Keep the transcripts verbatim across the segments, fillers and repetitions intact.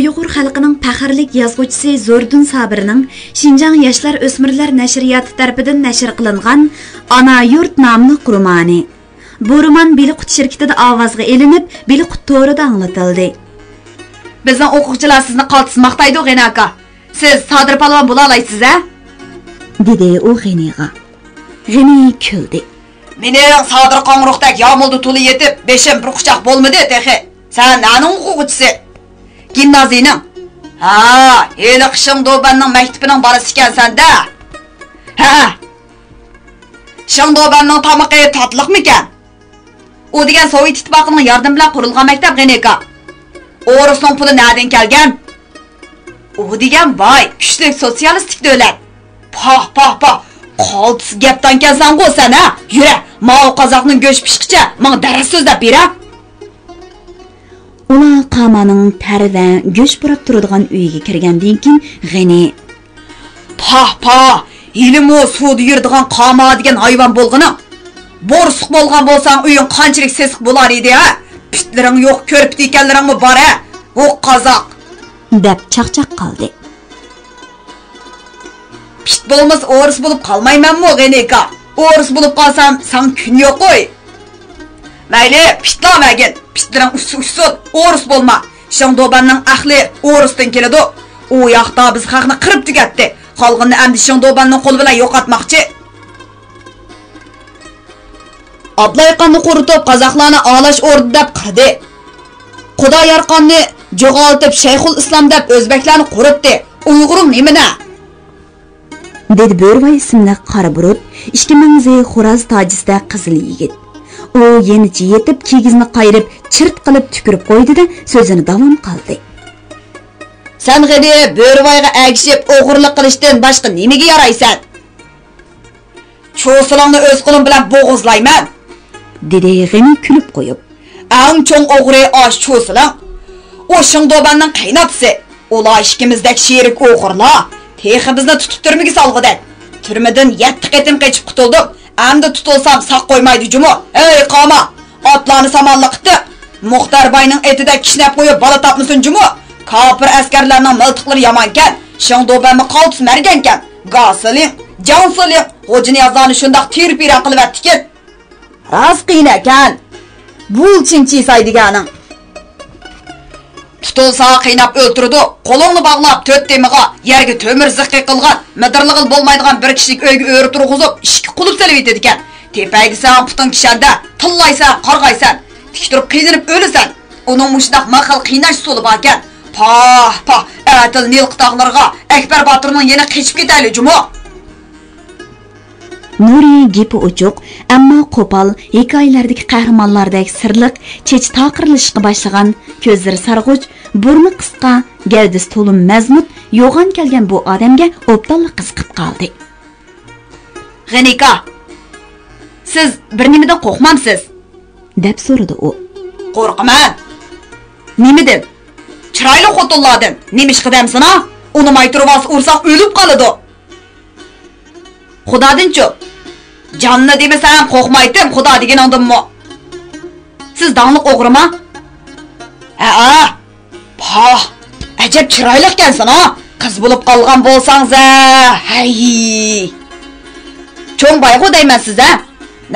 ئۇيغۇر خەلقىنىڭ پەخىرلىك يازغۇچىسى زوردۇن سابىرنىڭ شىنجاڭ ياشلار ئۆسمۈرلەر نەشرىياتى تەرىپىدىن نەشر قىلىنغان ئانا يۇرت ناملىق رومانى. بۇ رومان بىلىقۇت شىركىتىدە ئاۋازغا ئېلىنىپ، بىلىقۇت تورىدا ئاڭلىتىلدى. بىزنىڭ ئوقۇغۇچىلار سىزنى قالتىس ماختايدۇ، غېنى ئاكا. سىز سادىر پالۋان بولالايسىز-ھە؟ دېدى ئۇ غېنىغا. غېنى كۈلدى. مېنىڭ سادىر قاڭۇرۇقتەك يامۇلدا تولا يېتىپ، بېشىم بىر قۇچاق بولمىدى تېخى. سەن نەنىڭ ئوقۇغۇچىسى؟ گىمنازىيىنىڭ. ھا، ھېلىقى شېڭدۇبەننىڭ مەكتىپىنىڭ بالىسى ئىكەنسەن-دە. ھە. شېڭدۇبەننىڭ تامىقى تاتلىقمىكەن؟ ئۇ دېگەن سوۋېت ئىتتىپاقىنىڭ ياردىمى بىلەن قۇرۇلغان مەكتەپ، غېنى ئاكا. ئورۇسنىڭ پۇلى نەدىن كەلگەن؟ ئۇ دېگەن باي، كۈچلۈك سوتسىيالىستىك دۆلەت. پاھ، پاھ، پاھ. قالتىس گەپدانكەنسەنغۇ سەن، ھە؟ يۈرە، ماۋۇ قازاقنىڭ گۆش پىشقىچە ماڭا دەرس سۆزلەپ بېرە. ئۇلار قامانىڭ تەر ۋە گۆش پۇراپ تۇرىدىغان ئۆيىگە كىرگەندىن كېيىن غېنى. پاھ، پاھ! ھېلىمۇ سۇدا يۈرىدىغان قاما دېگەن ھايۋان بولغىنىڭ. بورسۇق بولغان بولساڭ، ئۆيۈڭ قانچىلىك سېسىق بولار ئىدى، ھە؟ پىتلىرىڭ يوق، كۆرپە تىكەنلىرىڭمۇ بار، ھە؟ ھوق قازاق! دەپ چاقچاق قىلدى. پىت بولمىسا ئورۇس بولۇپ قالمايمەنمۇ، غېنى ئاكا؟ ئورۇس بولۇپ قالسام، ساڭا كۈن يوق قوي. مەيلى، پىتلا مەگىن، پىتلىرىڭ ئۇچسا ئۇچسۇن، ئورۇس بولما. شېڭدۇبەننىڭ ئەقلى ئورۇستىن كېلىدۇ. ئۇ ياقتا بىز خەقنى قىرىپ تۈگەتتى. قالغىنىنى ئەمدى شېڭدۇبەننىڭ قولى بىلەن يوقاتماقچى. ئابلايقاننى قۇرۇتۇپ، قازاقلارنى ئالاش ئوردا دەپ قىردى. قۇدا يارقاننى جوغالتىپ، شەيخۇل ئىسلام دەپ ئۆزبەكلەرنى قۇرۇتتى. ئۇيغۇرۇڭ نېمىنە؟ دېدى بۆرىۋاي ئىسىملىك قارا بۇرۇت، ئىككى مەڭزى خوراز تاجىسىدەك قىزىل يىگىت. ئۇ يېنىچە يېتىپ، كىگىزىنى قايرىپ، چىرت قىلىپ تۈكۈرۈپ قويدى-دە، سۆزىنى داۋام قىلدى. سەن غېنى بۆرىۋايغا ئەگىشىپ ئوغرىلىق قىلىشتىن باشقا نېمىگە يارايسەن؟ چۇسىلىڭنى ئۆز قولۇم بىلەن بوغۇزلايمەن، دېدى غېنى كۈلۈپ قويۇپ. ئەڭ چوڭ ئوغرى ئاشۇ چۇسىلىڭ. ئۇ شېڭدۇبەننىڭ قېيىنئاتىسى. ئۇلار ئىككىمىزدەك شېرىك ئوغرىلار تېخى بىزنى تۇتۇپ تۈرمىگە سالغۇدەك. تۈرمىدىن يەتتە قېتىم قېچىپ قۇتۇلدۇم. ئەمدى تۇتۇلسام ساق قويمايدۇ جۇمۇ. ھەي قاما! ئاتلارنى سامانلىق قىتىق. مۇختەر باينىڭ ئېتىدەك كىشنەپ قويۇپ بالا تاپمىسۇن جۇمۇ. كاپىر ئەسكەرلەرنىڭ مىلتىقلىرى يامانكەن. شېڭدۇبەنمۇ قالتىس مەرگەنكەن. گاسىلىڭ، جاڭسىلىڭ، غوجىنىيازلارنى شۇنداق تېرىپ-پىرەن قىلىۋەتتىكىن. راست قىينەكەن. بۇل چىڭچىساي دېگەنىڭ. تۇتۇلسا قىيناپ ئۆلتۈرىدۇ. قولۇڭنى باغلاپ، تۆت تېمىغا يەرگە تۆمۈر زىققا قىلغان، مىدىرلىغىلى بولمايدىغان بىر كىشىلىك ئۆيگە ئۆرە تۇرغۇزۇپ، ئىشىككە قۇلۇپ سېلىۋېتىدىكەن. تېپەي دېسەڭ پۇتۇڭ كىشەندە، تىللايسەن، قارغايسەن. تىك تۇرۇپ قىينىلىپ ئۆلىسەن. ئۇنىڭ مۇشۇنداق ماقال قىيناش ئۇسۇلى باركەن. پاھ، پاھ، ئەتىل نىلقا تاغلىرىغا ئەكبەر باتۇرنىڭ يېنىغا قېچىپ كېتەيلى جۇمۇ. نۇرى گېپى ئوچۇق، ئەمما قوپال، ھېكايىلەردىكى قەھرىمانلاردەك سىرلىق، چېچى تاقىرلىشىشقا باشلىغان، كۆزلىرى سارغۇچ، بۇرنى قىسقا، گەۋدىسى تولىمۇ مەزمۇت، يوغان كەلگەن بۇ ئادەمگە ئوبدانلا قىزىقىپ قالدى. غېنى ئاكا، سىز بىر نېمىدىن قورقمامسىز؟ دەپ سورىدى ئۇ. قورقىمەن. نېمىدىن؟ چىرايلىق خوتۇنلاردىن. نېمىشقا دەمسىنا؟ ئۇنىماي تۇرۇۋالسا ئۇرساڭ ئۆلۈپ قالىدۇ. خۇدادىنچۇ؟ جاننى دېمىسەم قورقمايتتىم خۇدا دېگىنىڭدىنمۇ. سىز داڭلىق ئوغرىما؟ ھەئە. پاھ، ئەجەب چىرايلىقكەنسىنا، قىز بولۇپ قالغان بولساڭزە، ھەي. چوڭ بايغۇ دەيمەن سىزە.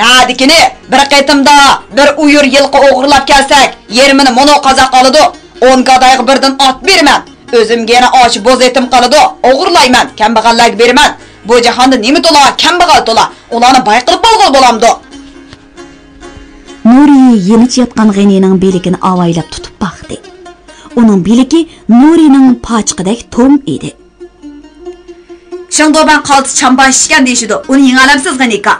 نەدىكىنى، بىر قېتىمدا بىر ئۇيۇر يىلقى ئوغرىلاپ كەلسەك، يېرىمىنى مۇنۇ قازاق ئالىدۇ. ئون گادايغا بىردىن ئات بېرىمەن. ئۆزۈمگە يەنە ئاشۇ بوز ئېتىم قالىدۇ. ئوغرىلايمەن، كەمبەغەللەرگە بېرىمەن. بۇ جاھاندا نېمە تولا، كەمبەغەل تولا. ئۇلارنى باي قىلىپ بولغىلى بولامدۇ؟ نۇرى يېنىچە ياتقان غېنىنىڭ بىلىكىنى ئاۋايلاپ تۇتۇپ باقتى. ئۇنىڭ بىلىكى نۇرىنىڭ پاچىقىدەك توم ئىدى. شېڭدۇبەن قالتىس چامباشچى ئىكەن دېيىشىدۇ. ئۇنى يېڭەلەمسىز، غېنى ئاكا؟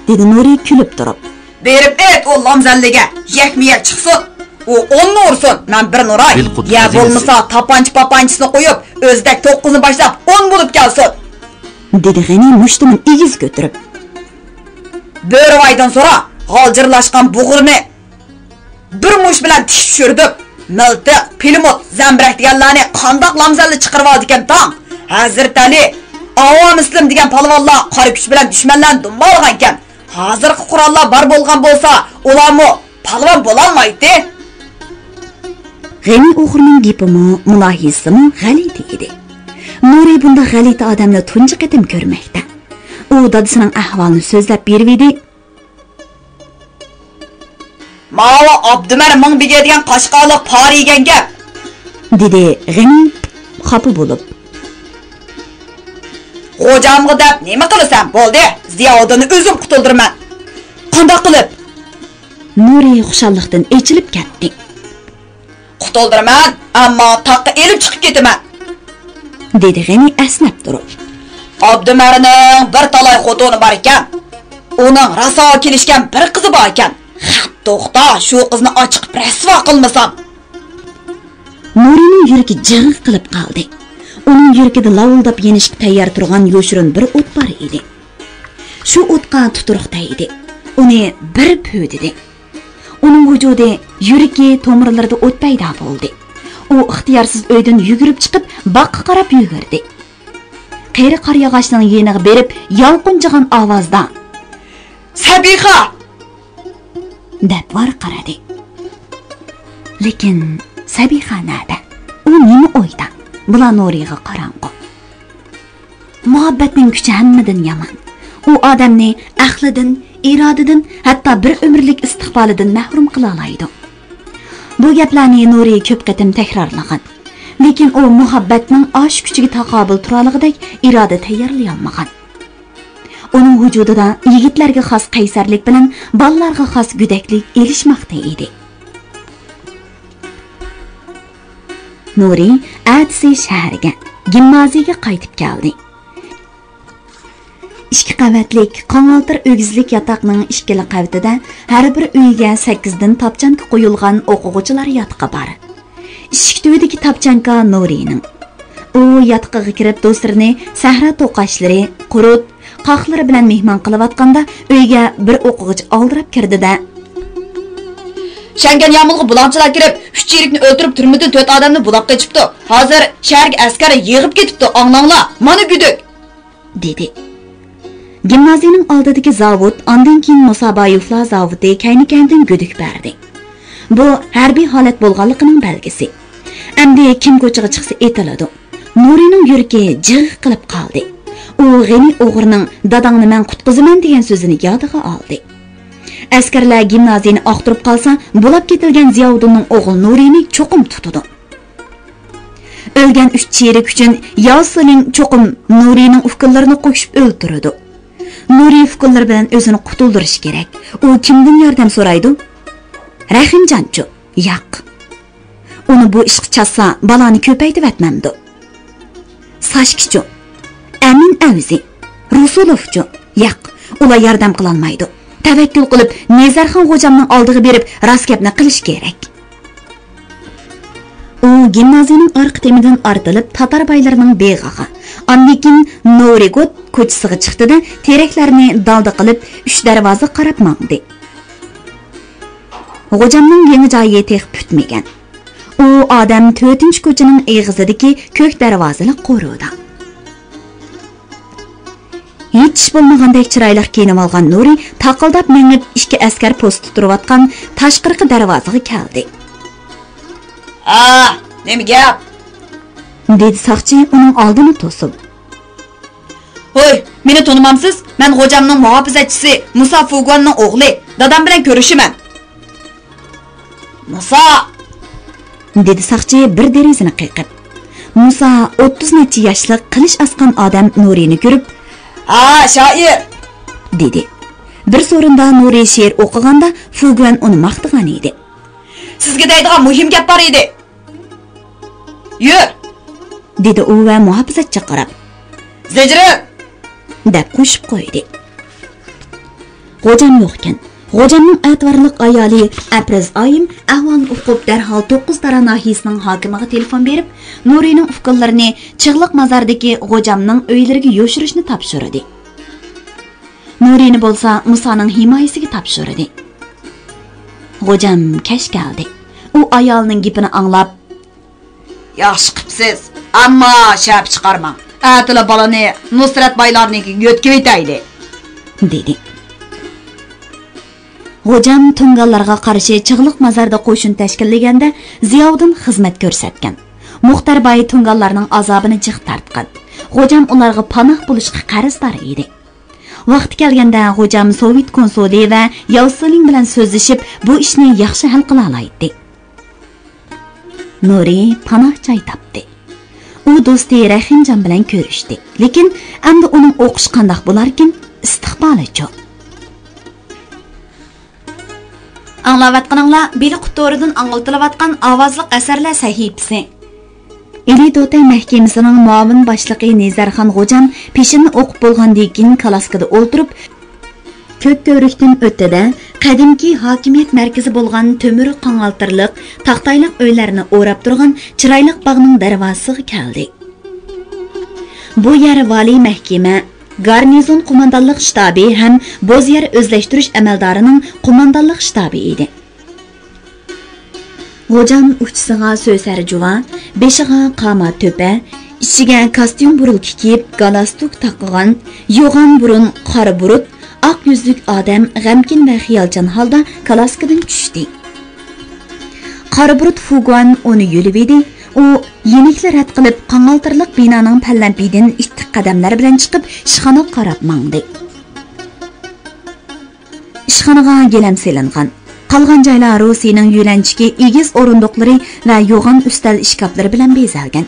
دېدى نۇرى كۈلۈپ تۇرۇپ. بېرىپ ئېيت ئۇ لامزەللىگە، يەكمۇ يەك چىقسۇن. ئۇ ئوننى ئۇرسۇن، مەن بىرنى ئۇراي. يا بولمىسا تاپانچا پاپانچىسىنى قويۇپ، ئۆزىدەك توققۇزنى باشلاپ ئون بولۇپ كەلسۇن. دېدى غېنى مۇشتىنى ئېگىز كۆتۈرۈپ. بۆرىۋايدىن سورا، غالجىرلاشقان بۇغۇرنى بىر مۇش بىلەن تىك چۈشۈردۈم. مىلتىق، پىلىموت، زەمبىرەك دېگەنلەرنى قانداق لامزەللە چىقىرىۋالىدىكەن تاڭ. ھەزرىتى ئەلى، ئاۋامىسلىم دېگەن پالۋانلار قارا كۈچ بىلەن دۈشمەنلەرنى دۇمبالىغانىكەن. ھازىرقى قوراللار بار بولغان بولسا، ئۇلارمۇ پالۋان بولالمايتتى. غېنى ئوغرىنىڭ گېپىمۇ، مۇلاھىزىسىمۇ غەلىتە ئىدى. نۇرى بۇنداق غەلىتە ئادەمنى تۇنجى قېتىم كۆرمەكتە. ئۇ دادىسىنىڭ ئەھۋالىنى سۆزلەپ بېرىۋىدى. ماۋۇ ئابدۇمەر مىڭ بېگى دېگەن قاشقاللىق پارا يېگەن گەپ، دېدى غېنى خاپا بولۇپ. خوجامغا دەپ نېمە قىلىسەن؟ بولدى، زىياۋۇدۇننى ئۆزۈم قۇتۇلدۇرىمەن. قانداق قىلىپ؟ نۇرى خۇشاللىقتىن ئېچىلىپ كەتتى. قۇتۇلدۇرىمەن، ئەمما تاغقا ئېلىپ چىقىپ كېتىمەن، دېدى غېنى ئەسنەپ تۇرۇپ. ئابدۇمەرنىڭ بىر تالاي خوتۇنى بار ئىكەن. ئۇنىڭ راسا كېلىشكەن بىر قىزى بار ئىكەن. خەپ توختا، شۇ قىزنى ئاچىقىپ رەسۋا قىلمىسام. نۇرىنىڭ يۈرىكى جىغ قىلىپ قالدى. ئۇنىڭ يۈرىكىدە لاۋۇلداپ يېنىشقا تەييار تۇرغان يوشۇرۇن بىر ئوت بار ئىدى. شۇ ئوتقا تۇتۇرۇق تەگدى. ئۇنى بىر پۈۋدىدى. ئۇنىڭ ۋۇجۇدى، يۈرىكى، تومۇرلىرىدا ئوت پەيدا بولدى. ئۇ ئىختىيارسىز ئۆيدىن يۈگۈرۈپ چىقىپ، باغقا قاراپ يۈگۈردى. قېرى قارىياغاچنىڭ يېنىغا بېرىپ، يالقۇنجىغان ئاۋازدا، «سەبىخە!» دەپ ۋارقىرىدى. لېكىن سەبىخە نەدە؟ ئۇ نېمە ئويدا؟ بۇلار نۇرىغا قاراڭغۇ. مۇھەببەتنىڭ كۈچى ھەممىدىن يامان. ئۇ ئادەمنى ئەقلىدىن، ئىرادىدىن، ھەتتا بىر ئۆمۈرلۈك ئىستىقبالىدىن مەھرۇم قىلالايدۇ. بۇ گەپلەرنى نۇرى كۆپ قېتىم تەكرارلىغان. لېكىن ئۇ مۇھەببەتنىڭ ئاشۇ كۈچىگە تاقابىل تۇرالىغۇدەك ئىرادە تەييارلىيالمىغان. ئۇنىڭ ۋۇجۇدىدا يىگىتلەرگە خاس قەيسەرلىك بىلەن بالىلارغا خاس گۆدەكلىك ئېلىشماقتا ئىدى. نۇرى ئەتىسى شەھەرگە، گىمنازىيىگە قايتىپ كەلدى. ئىككى قەۋەتلىك، قاڭالتىر ئۆگزىلىك ياتاقنىڭ ئىككىلا قەۋىتىدە ھەر بىر ئۆيگە سەككىزدىن تاپچانكا قويۇلغان ئوقۇغۇچىلار ياتىقى بار. ئىشىك تۈۋىدىكى تاپچانكا نۇرىنىڭ. ئۇ ياتىقىغا كىرىپ دوستلىرىنى سەھرا توقاچلىرى، قۇرت، قاقلىرى بىلەن مېھمان قىلىۋاتقاندا ئۆيگە بىر ئوقۇغۇچى ئالدىراپ كىردى-دە، شەڭگەن يامۇلغا بۇلاڭچىلار كىرىپ، ئۈچ چېرىكنى ئۆلتۈرۈپ، تۈرمىدىن تۆت ئادەمنى بۇلاپ قېچىپتۇ. ھازىر شەھەرگە ئەسكەر يىغىپ كېتىپتۇ، ئاڭلاڭلار، مانا گۈدۈك! دېدى. گىمنازىيىنىڭ ئالدىدىكى زاۋۇت، ئاندىن كېيىن مۇسابايېۋلار زاۋۇتى كەينى-كەينىدىن گۈدۈك بەردى. بۇ ھەربىي ھالەت بولغانلىقىنىڭ بەلگىسى. ئەمدى كىم كوچىغا چىقسا ئېتىلىدۇ. نۇرىنىڭ يۈرىكى جىغ قىلىپ قالدى. ئۇ غېنى ئوغرىنىڭ «داداڭنى مەن قۇتقۇزىمەن» دېگەن سۆزىنى يادىغا ئالدى. ئەسكەرلەر گىمنازىيىنى ئاختۇرۇپ قالسا، بۇلاپ كېتىلگەن زىياۋۇدۇننىڭ ئوغلى نۇرىنى چوقۇم تۇتىدۇ. ئۆلگەن ئۈچ چېرىك ئۈچۈن ياۋ سېلىڭ چوقۇم نۇرىنىڭ ئۇكىلىرىنى قوشۇپ ئۆلتۈرىدۇ. نۇرى ئۇكىلىرى بىلەن ئۆزىنى قۇتۇلدۇرۇشى كېرەك. ئۇ كىمدىن ياردەم سورايدۇ؟ رەھىمجانچۇ؟ ياق. ئۇنى بۇ ئىشقا چاتسا، بالانى كۆپەيتىۋەتمەمدۇ؟ ساشكىچۇ؟ ئەمىن ئەۋزى؟ رۇسۇلوفچۇ؟ ياق، ئۇلار ياردەم قىلالمايدۇ. تەۋەككۈل قىلىپ، نەزەرخان غوجامنىڭ ئالدىغا بېرىپ، راست گەپنى قىلىش كېرەك. ئۇ گىمنازىيىنىڭ ئارقا تېمىدىن ئارتىلىپ، تاتار بايلىرىنىڭ بېغىغا، ئاندىن كېيىن نورىگوت كوچىسىغا چىقتى-دە، تېرەكلەرنى دالدا قىلىپ، ئۈچ دەرۋازىغا قاراپ ماڭدى. غوجامنىڭ يېڭى جايى تېخى پۈتمىگەن. ئۇ ئادەم تۆتىنچى كوچىنىڭ ئېغىزىدىكى كۆك دەرۋازىلىق قورۇدا. ھېچ ئىش بولمىغاندەك چىرايلىق كىيىنىۋالغان نۇرى تاقىلداپ مېڭىپ، ئىككى ئەسكەر پوستتا تۇرۇۋاتقان تاشقىرىقى دەرۋازىغا كەلدى. «ھە، نېمە گەپ؟» دېدى ساقچى ئۇنىڭ ئالدىنى توسۇپ. «ھوي، مېنى تونۇمامسىز؟ مەن غوجامنىڭ مۇھاپىزەتچىسى مۇسا فۇگۇەننىڭ ئوغلى. دادام بىلەن كۆرۈشىمەن.» «مۇسا!» دېدى ساقچى بىر دېرىزىنى قېقىپ. مۇسا ئوتتۇز نەچچە ياشلىق قىلىچ ئاسقان ئادەم نۇرىنى كۆرۈپ، «ھا، شائىر!» دېدى. بىر سورۇندا نۇرى شېئىر ئوقۇغاندا فۇگۈەن ئۇنى ماختىغان ئىدى. «سىزگە دەيدىغان مۇھىم گەپ بار ئىدى.» «يۈر!» دېدى ئۇ ۋە مۇھاپىزەتچىگە قاراپ. «زىجرىل!» دەپ قوشۇپ قويدى. غوجام يوقكەن. غوجامنىڭ ئەتىۋارلىق ئايالى ئەپرەز ئايىم ئەھۋالنى ئۇقۇپ، دەرھال توققۇز تارا ناھىيىسىنىڭ ھاكىمىغا تېلېفون بېرىپ، نۇرىنىڭ ئۇكىلىرىنى چىغلىق مازاردىكى غوجامنىڭ ئۆيلىرىگە يوشۇرۇشنى تاپشۇردى. نۇرىنى بولسا مۇسانىڭ ھىمايىسىگە تاپشۇردى. غوجام كەچ كەلدى. ئۇ ئايالىنىڭ گېپىنى ئاڭلاپ، «ياخشى قىپسىز، ئەمما شەپە چىقارماڭ. ئەتىلا بالىنى نۇسرەت بايلارنىڭكىگە يۆتكىۋېتەيلى.» دېدى. غوجام تۇڭگانلارغا قارشى چىغلىق مازاردا قوشۇن تەشكىللىگەندە زىياۋۇدۇن خىزمەت كۆرسەتكەن. مۇختەر باي تۇڭگانلارنىڭ ئازابىنى جىق تارتقان. غوجام ئۇلارغا پاناھ بولۇشقا قەرزدار ئىدى. ۋاقتى كەلگەندە غوجام سوۋېت كونسۇلى ۋە ياۋ سىلىڭ بىلەن سۆزلىشىپ، بۇ ئىشنى ياخشى ھەل قىلالايتتى. نۇرى پاناھ جاي تاپتى. ئۇ دوستى رەھىمجان بىلەن كۆرۈشتى. لېكىن ئەمدى ئۇنىڭ ئوقۇشى قانداق بولاركىن، ئىستىقبالىچۇ؟ ئاڭلاۋاتقىنىڭلار بىلىقۇت تورىدىن ئاڭلىتىلىۋاتقان ئاۋازلىق ئەسەرلەر سەھىپىسى. ئىلى دوتەي مەھكىمىسىنىڭ مۇئاۋىن باشلىقى نىزارخان غوجام پېشىننى ئوقۇپ بولغاندىن كېيىن كالاسكىدا ئولتۇرۇپ، كۆك كۆۋرۈكتىن ئۆتتى-دە، قەدىمكى ھاكىمىيەت مەركىزى بولغان تۆمۈر قاڭالتىرلىق، تاختايلىق ئۆيلەرنى ئوراپ تۇرغان چىرايلىق باغنىڭ دەرۋازىسىغا كەلدى. بۇ يەر ۋالىي مەھكىمە، گارنىزون قوماندانلىق شتابى ھەم بوز يەر ئۆزلەشتۈرۈش ئەمەلدارىنىڭ قوماندانلىق شتابى ئىدى. غوجام ئۇچىسىغا سۆسەر جۇۋا، بېشىغا قاما تۆپە، ئىچىگە كاستيۇم بۇرۇلكا كىيىپ، گالاستۇك تاقىغان، يوغان بۇرۇن، قارا بۇرۇت، ئاق يۈزلۈك ئادەم غەمكىن ۋە خىيالچان ھالدا كالاسكىدىن چۈشتى. قارا بۇرۇت فۇگۇەن ئۇنى يۆلىۋىدى. ئۇ يېنىكلا رەت قىلىپ، قاڭالتىرلىق بىنانىڭ پەللەمپىيىدىن ئىتتىك قەدەملەر بىلەن چىقىپ، ئىشخانىغا قاراپ ماڭدى. ئىشخانىغا گىلەم سېلىنغان. قالغان جايلار روسىيىنىڭ يۆلەنچۈكى ئېگىز ئورۇندۇقلىرى ۋە يوغان ئۈستەل ئىشكاپلىرى بىلەن بېزەلگەن.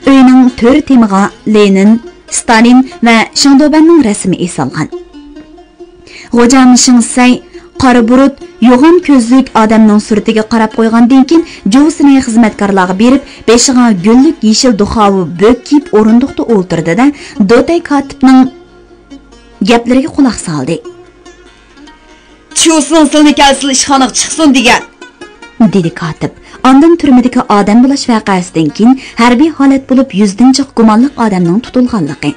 ئۆينىڭ تۆر تېمىغا لېنىن، ستالىن ۋە شېڭدۇبەننىڭ رەسىمى ئېسىلغان. غوجام شېڭسەي قارا بۇرۇت، يوغان كۆزلۈك ئادەمنىڭ سۈرىتىگە قاراپ قويغاندىن كېيىن، جۇۋىسىنى خىزمەتكارلارغا بېرىپ، بېشىغا گۈللۈك يېشىل دۇخاۋا بۆك كىيىپ ئورۇندۇقتا ئولتۇردى-دە، دوتەي كاتىپنىڭ گەپلىرىگە قۇلاق سالدى. چيۇسىنىڭ سىلىنى كەلسىلا ئىشخانىغا چىقسۇن دېگەن، دېدى كاتىپ. ئاندىن تۈرمىدىكى ئادەم بۇلاش ۋەقەسىدىن كېيىن ھەربىي ھالەت بولۇپ، يۈزدىن جىق گۇمانلىق ئادەمنىڭ تۇتۇلغانلىقى،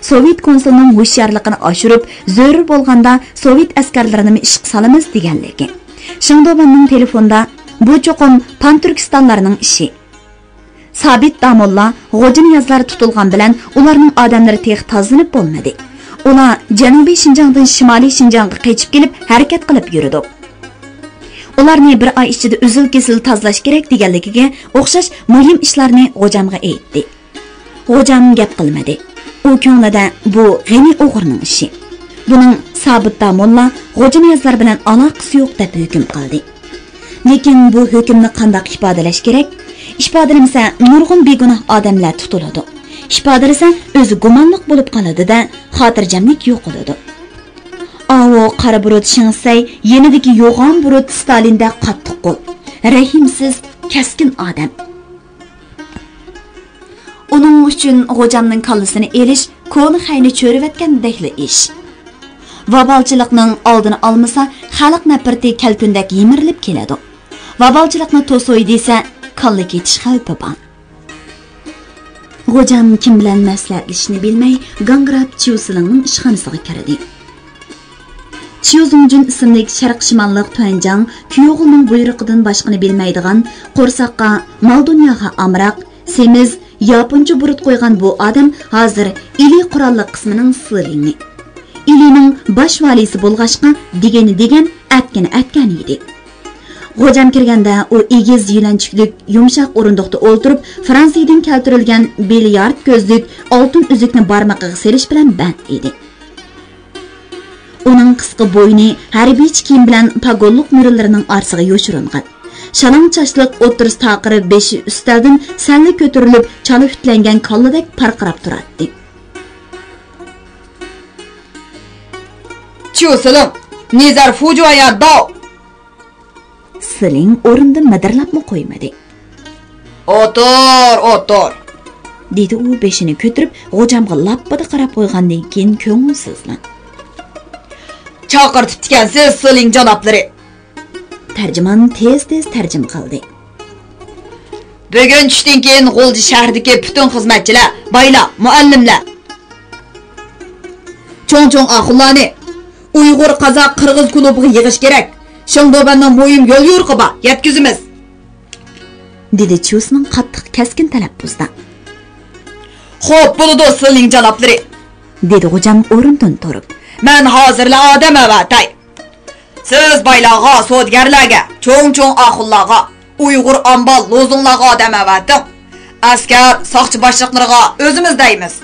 سوۋېت كونسۇلىنىڭ ھوشيارلىقىنى ئاشۇرۇپ، زۆرۈر بولغاندا سوۋېت ئەسكەرلىرىنىمۇ ئىشقا سالىمىز دېگەنلىكى، شېڭدۇبەننىڭ تېلېفوندا، بۇ چوقۇم پانتۈركىستانلارنىڭ ئىشى. سابىت داموللا، غوجىنىيازلار تۇتۇلغان بىلەن ئۇلارنىڭ ئادەملىرى تېخى تازىلىنىپ بولمىدى. ئۇلار جەنۇبىي شىنجاڭدىن شىمالىي شىنجاڭغا قېچىپ كېلىپ ھەرىكەت قىلىپ يۈرىدۇ. ئۇلارنى بىر ئاي ئىچىدە ئۈزۈل-كېسىل تازىلاش كېرەك دېگەنلىكىگە ئوخشاش مۇھىم ئىشلارنى غوجامغا ئېيتتى. غوجام گەپ قىلمىدى. ئۇ كۆڭلىدە بۇ غېنى ئوغرىنىڭ ئىشى. بۇنىڭ سابىت داموللا، غوجىنىيازلار بىلەن ئالاقىسى يوق دەپ ھۆكۈم قىلدى. لېكىن بۇ ھۆكۈمنى قانداق ئىپادىلەش كېرەك؟ ئىپادىلىمىسە نۇرغۇن بىگۇناھ ئادەملەر تۇتۇلىدۇ. ئىپادىلىسە ئۆزى گۇمانلىق بولۇپ قالىدۇ-دە، خاتىرجەملىك يوقىلىدۇ. ئاۋۇ قارا بۇرۇت شېڭسەي يېنىدىكى يوغان بۇرۇت ستالىندەك قاتتىق قول، رەھىمسىز، كەسكىن ئادەم. ئۇنىڭ ئۈچۈن غوجامنىڭ كاللىسىنى ئېلىش كونا خەينى چۆرۈۋەتكەندەكلا ئىش. ۋابالچىلىقنىڭ ئالدىنى ئالمىسا، خەلق نەپرىتى كەلكۈندەك يىمىرىلىپ كېلىدۇ. ۋابالچىلىقنى توسۇي دېسە، كاللا كېتىش خەۋپى بار. غوجام كىم بىلەن مەسلىھەتلىشىشنى بىلمەي، گاڭگىراپ چيۇ سىلىڭنىڭ ئىشخانىسىغا كىردى. چيۇ زۇڭجۈن ئىسىملىك شەرق شىماللىق تۇەنجاڭ كۈيوغلىنىڭ بۇيرۇقىدىن باشقىنى بىلمەيدىغان، قورساققا، مال-دۇنياغا ئامراق، سېمىز، ياپونچە بۇرۇت قويغان بۇ ئادەم ھازىر ئىلى قوراللىق قىسمىنىڭ سىلىڭى. ئىلىنىڭ باش ۋالىيسى بولغاچقا، دېگىنى دېگەن، ئەتكىنى ئەتكەن ئىدى. غوجام كىرگەندە ئۇ ئېگىز يۆلەنچۈكلۈك يۇمشاق ئورۇندۇقتا ئولتۇرۇپ، فرانسىيىدىن كەلتۈرۈلگەن بىليارد كۆزلۈك ئالتۇن ئۈزۈكنى بارمىقىغا سېلىش بىلەن بەند ئىدى. ئۇنىڭ قىسقا بوينى ھەربىيچە كىيىم بىلەن پاگونلۇق مۈرىلىرىنىڭ ئارىسىغا يوشۇرۇنغان. شالاڭ چاچلىق، ئوتتۇرىسى تاقىر، بېشى ئۈستەلدىن سەللا كۆتۈرۈلۈپ، چالا ھۈتلەنگەن كاللىدەك پارقىراپ تۇراتتى. چيۇ سىلىڭ، نىزار فۇجۇا يا داۋ! سىلىڭ ئورنىدىن مىدىرلاپمۇ قويمىدى. ئولتۇر، ئولتۇر! دېدى ئۇ بېشىنى كۆتۈرۈپ، غوجامغا لاپپىدە قاراپ قويغاندىن كېيىن كۆڭۈلسىزلا. چاقىرتىپتىكەنسىز، سىلىڭ جانابلىرى! تەرجىمان تېز-تېز تەرجىمە قىلدى. بۈگۈن چۈشتىن كېيىن غۇلجا شەھىرىدىكى پۈتۈن خىزمەتچىلەر، بايلار، مۇئەللىملەر، چوڭ-چوڭ ئاخۇنلارنى ئۇيغۇر، قازاق، قىرغىز كۇلۇبىغا يىغىش كېرەك. شېڭدۇبەننىڭ مۇھىم يوليورۇقى بار، يەتكۈزىمىز. دېدى چيۇسىنىڭ قاتتىق كەسكىن تەلەپپۇزدا. خوپ، بولىدۇ، سىلىڭ جانابلىرى. دېدى غوجام ئورنىدىن تۇرۇپ. مەن ھازىرلا ئادەم ئەۋەتەي. سىز بايلارغا، سودىگەرلەرگە، چوڭ-چوڭ ئاخۇنلارغا، ئۇيغۇر ئامبال لوزۇڭلارغا ئادەم ئەۋەتىڭ. ئەسكەر، ساقچى باشلىقلىرىغا ئۆزىمىز دەيمىز.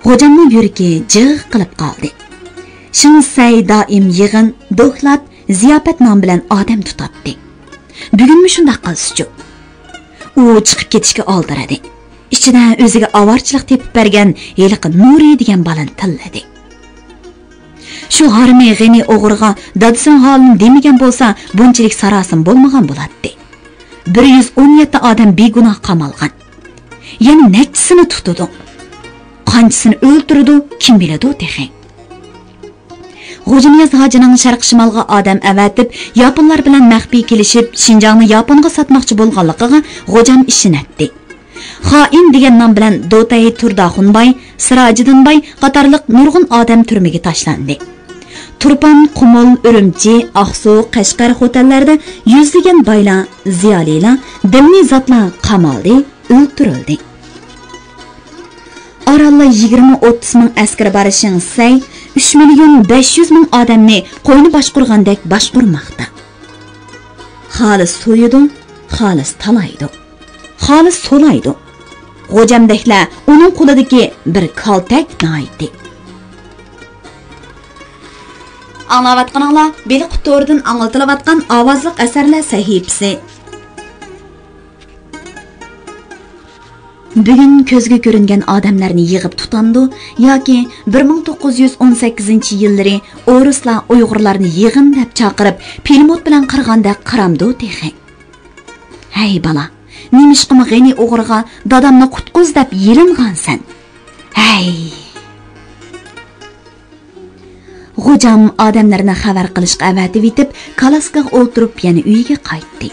خوجامنىڭ يۈرىكى جىغ قىلىپ قالدى. شېڭ سەي دائىم يىغىن، دوكلات، زىياپەت نامى بىلەن ئادەم تۇتاتتى. بۈگۈنمۇ شۇنداق قىلسىچۇ؟ ئۇ چىقىپ كېتىشكە ئالدىرىدى. ئىچىدە ئۆزىگە ئاۋارىچىلىق تېپىپ بەرگەن ھېلىقى نۇرى دېگەن بالىنى تىللىدى. شۇ ھارمى غېنى ئوغرىغا دادىسىنىڭ ھالىنى دېمىگەن بولسا، بۇنچىلىك ساراسىمە بولمىغان بولاتتى. بىر يۈز ئون يەتتە ئادەم بىگۇناھ قامالغان. يەنە نەچچىسىنى تۇتىدۇ؟ قانچىسىنى ئۆلتۈرىدۇ، كىم بىلىدۇ تېخى؟ غوجىنىياز ھاجىنىڭ شەرقىي شىمالغا ئادەم ئەۋەتىپ، ياپونلار بىلەن مەخپىي كېلىشىپ، شىنجاڭنى ياپونغا ساتماقچى بولغانلىقىغا غوجام ئىشىنەتتى. خائىن دېگەن نام بىلەن دوتەي تۇرداخۇن باي، سىراجىدىن باي قاتارلىق نۇرغۇن ئادەم تۈرمىگە تاشلاندى. تۇرپان، قۇمۇل، ئۈرۈمچى، ئاقسۇ، قەشقەر خوتەنلەردە يۈزلىگەن بايلار، زىيالىيلار، دىنىي زاتلار قامالدى، ئۆلتۈرۈلدى. ئارانلا يىگىرمە ئوتتۇز مىڭ ئەسكىرى بار شېڭ سەي ئۈچ مىليون بەش يۈز مىڭ ئادەمنى قوينى باشقۇرغاندەك باشقۇرماقتا. خالىس سويىدۇ، خالىس تالايدۇ، خالىس سولايدۇ. غوجامدەكلەر ئۇنىڭ قولىدىكى بىر كالتەك ناھايىتى. ئاڭلاۋاتقىنىڭلار بېلىق تورىدىن ئاڭلىتىلىۋاتقان ئاۋازلىق ئەسەرلەر سەھىپىسى. بۈگۈن كۆزگە كۆرۈنگەن ئادەملەرنى يىغىپ تۇتامدۇ ياكى بىر مىڭ توققۇز يۈز ئون سەككىزىنچى يىللىرى ئورۇسلار ئۇيغۇرلارنى يىغىن دەپ چاقىرىپ، پىلىموت بىلەن قىرغاندەك قىرامدۇ تېخى؟ ھەي بالا، نېمىشقىمۇ غېنى ئوغرىغا دادامنى قۇتقۇز دەپ يېلىنغانسەن؟ ھەي! غوجام ئادەملىرىنى خەۋەر قىلىشقا ئەۋەتىۋېتىپ، كالاسكىغا ئولتۇرۇپ يەنە ئۆيىگە قايتتى.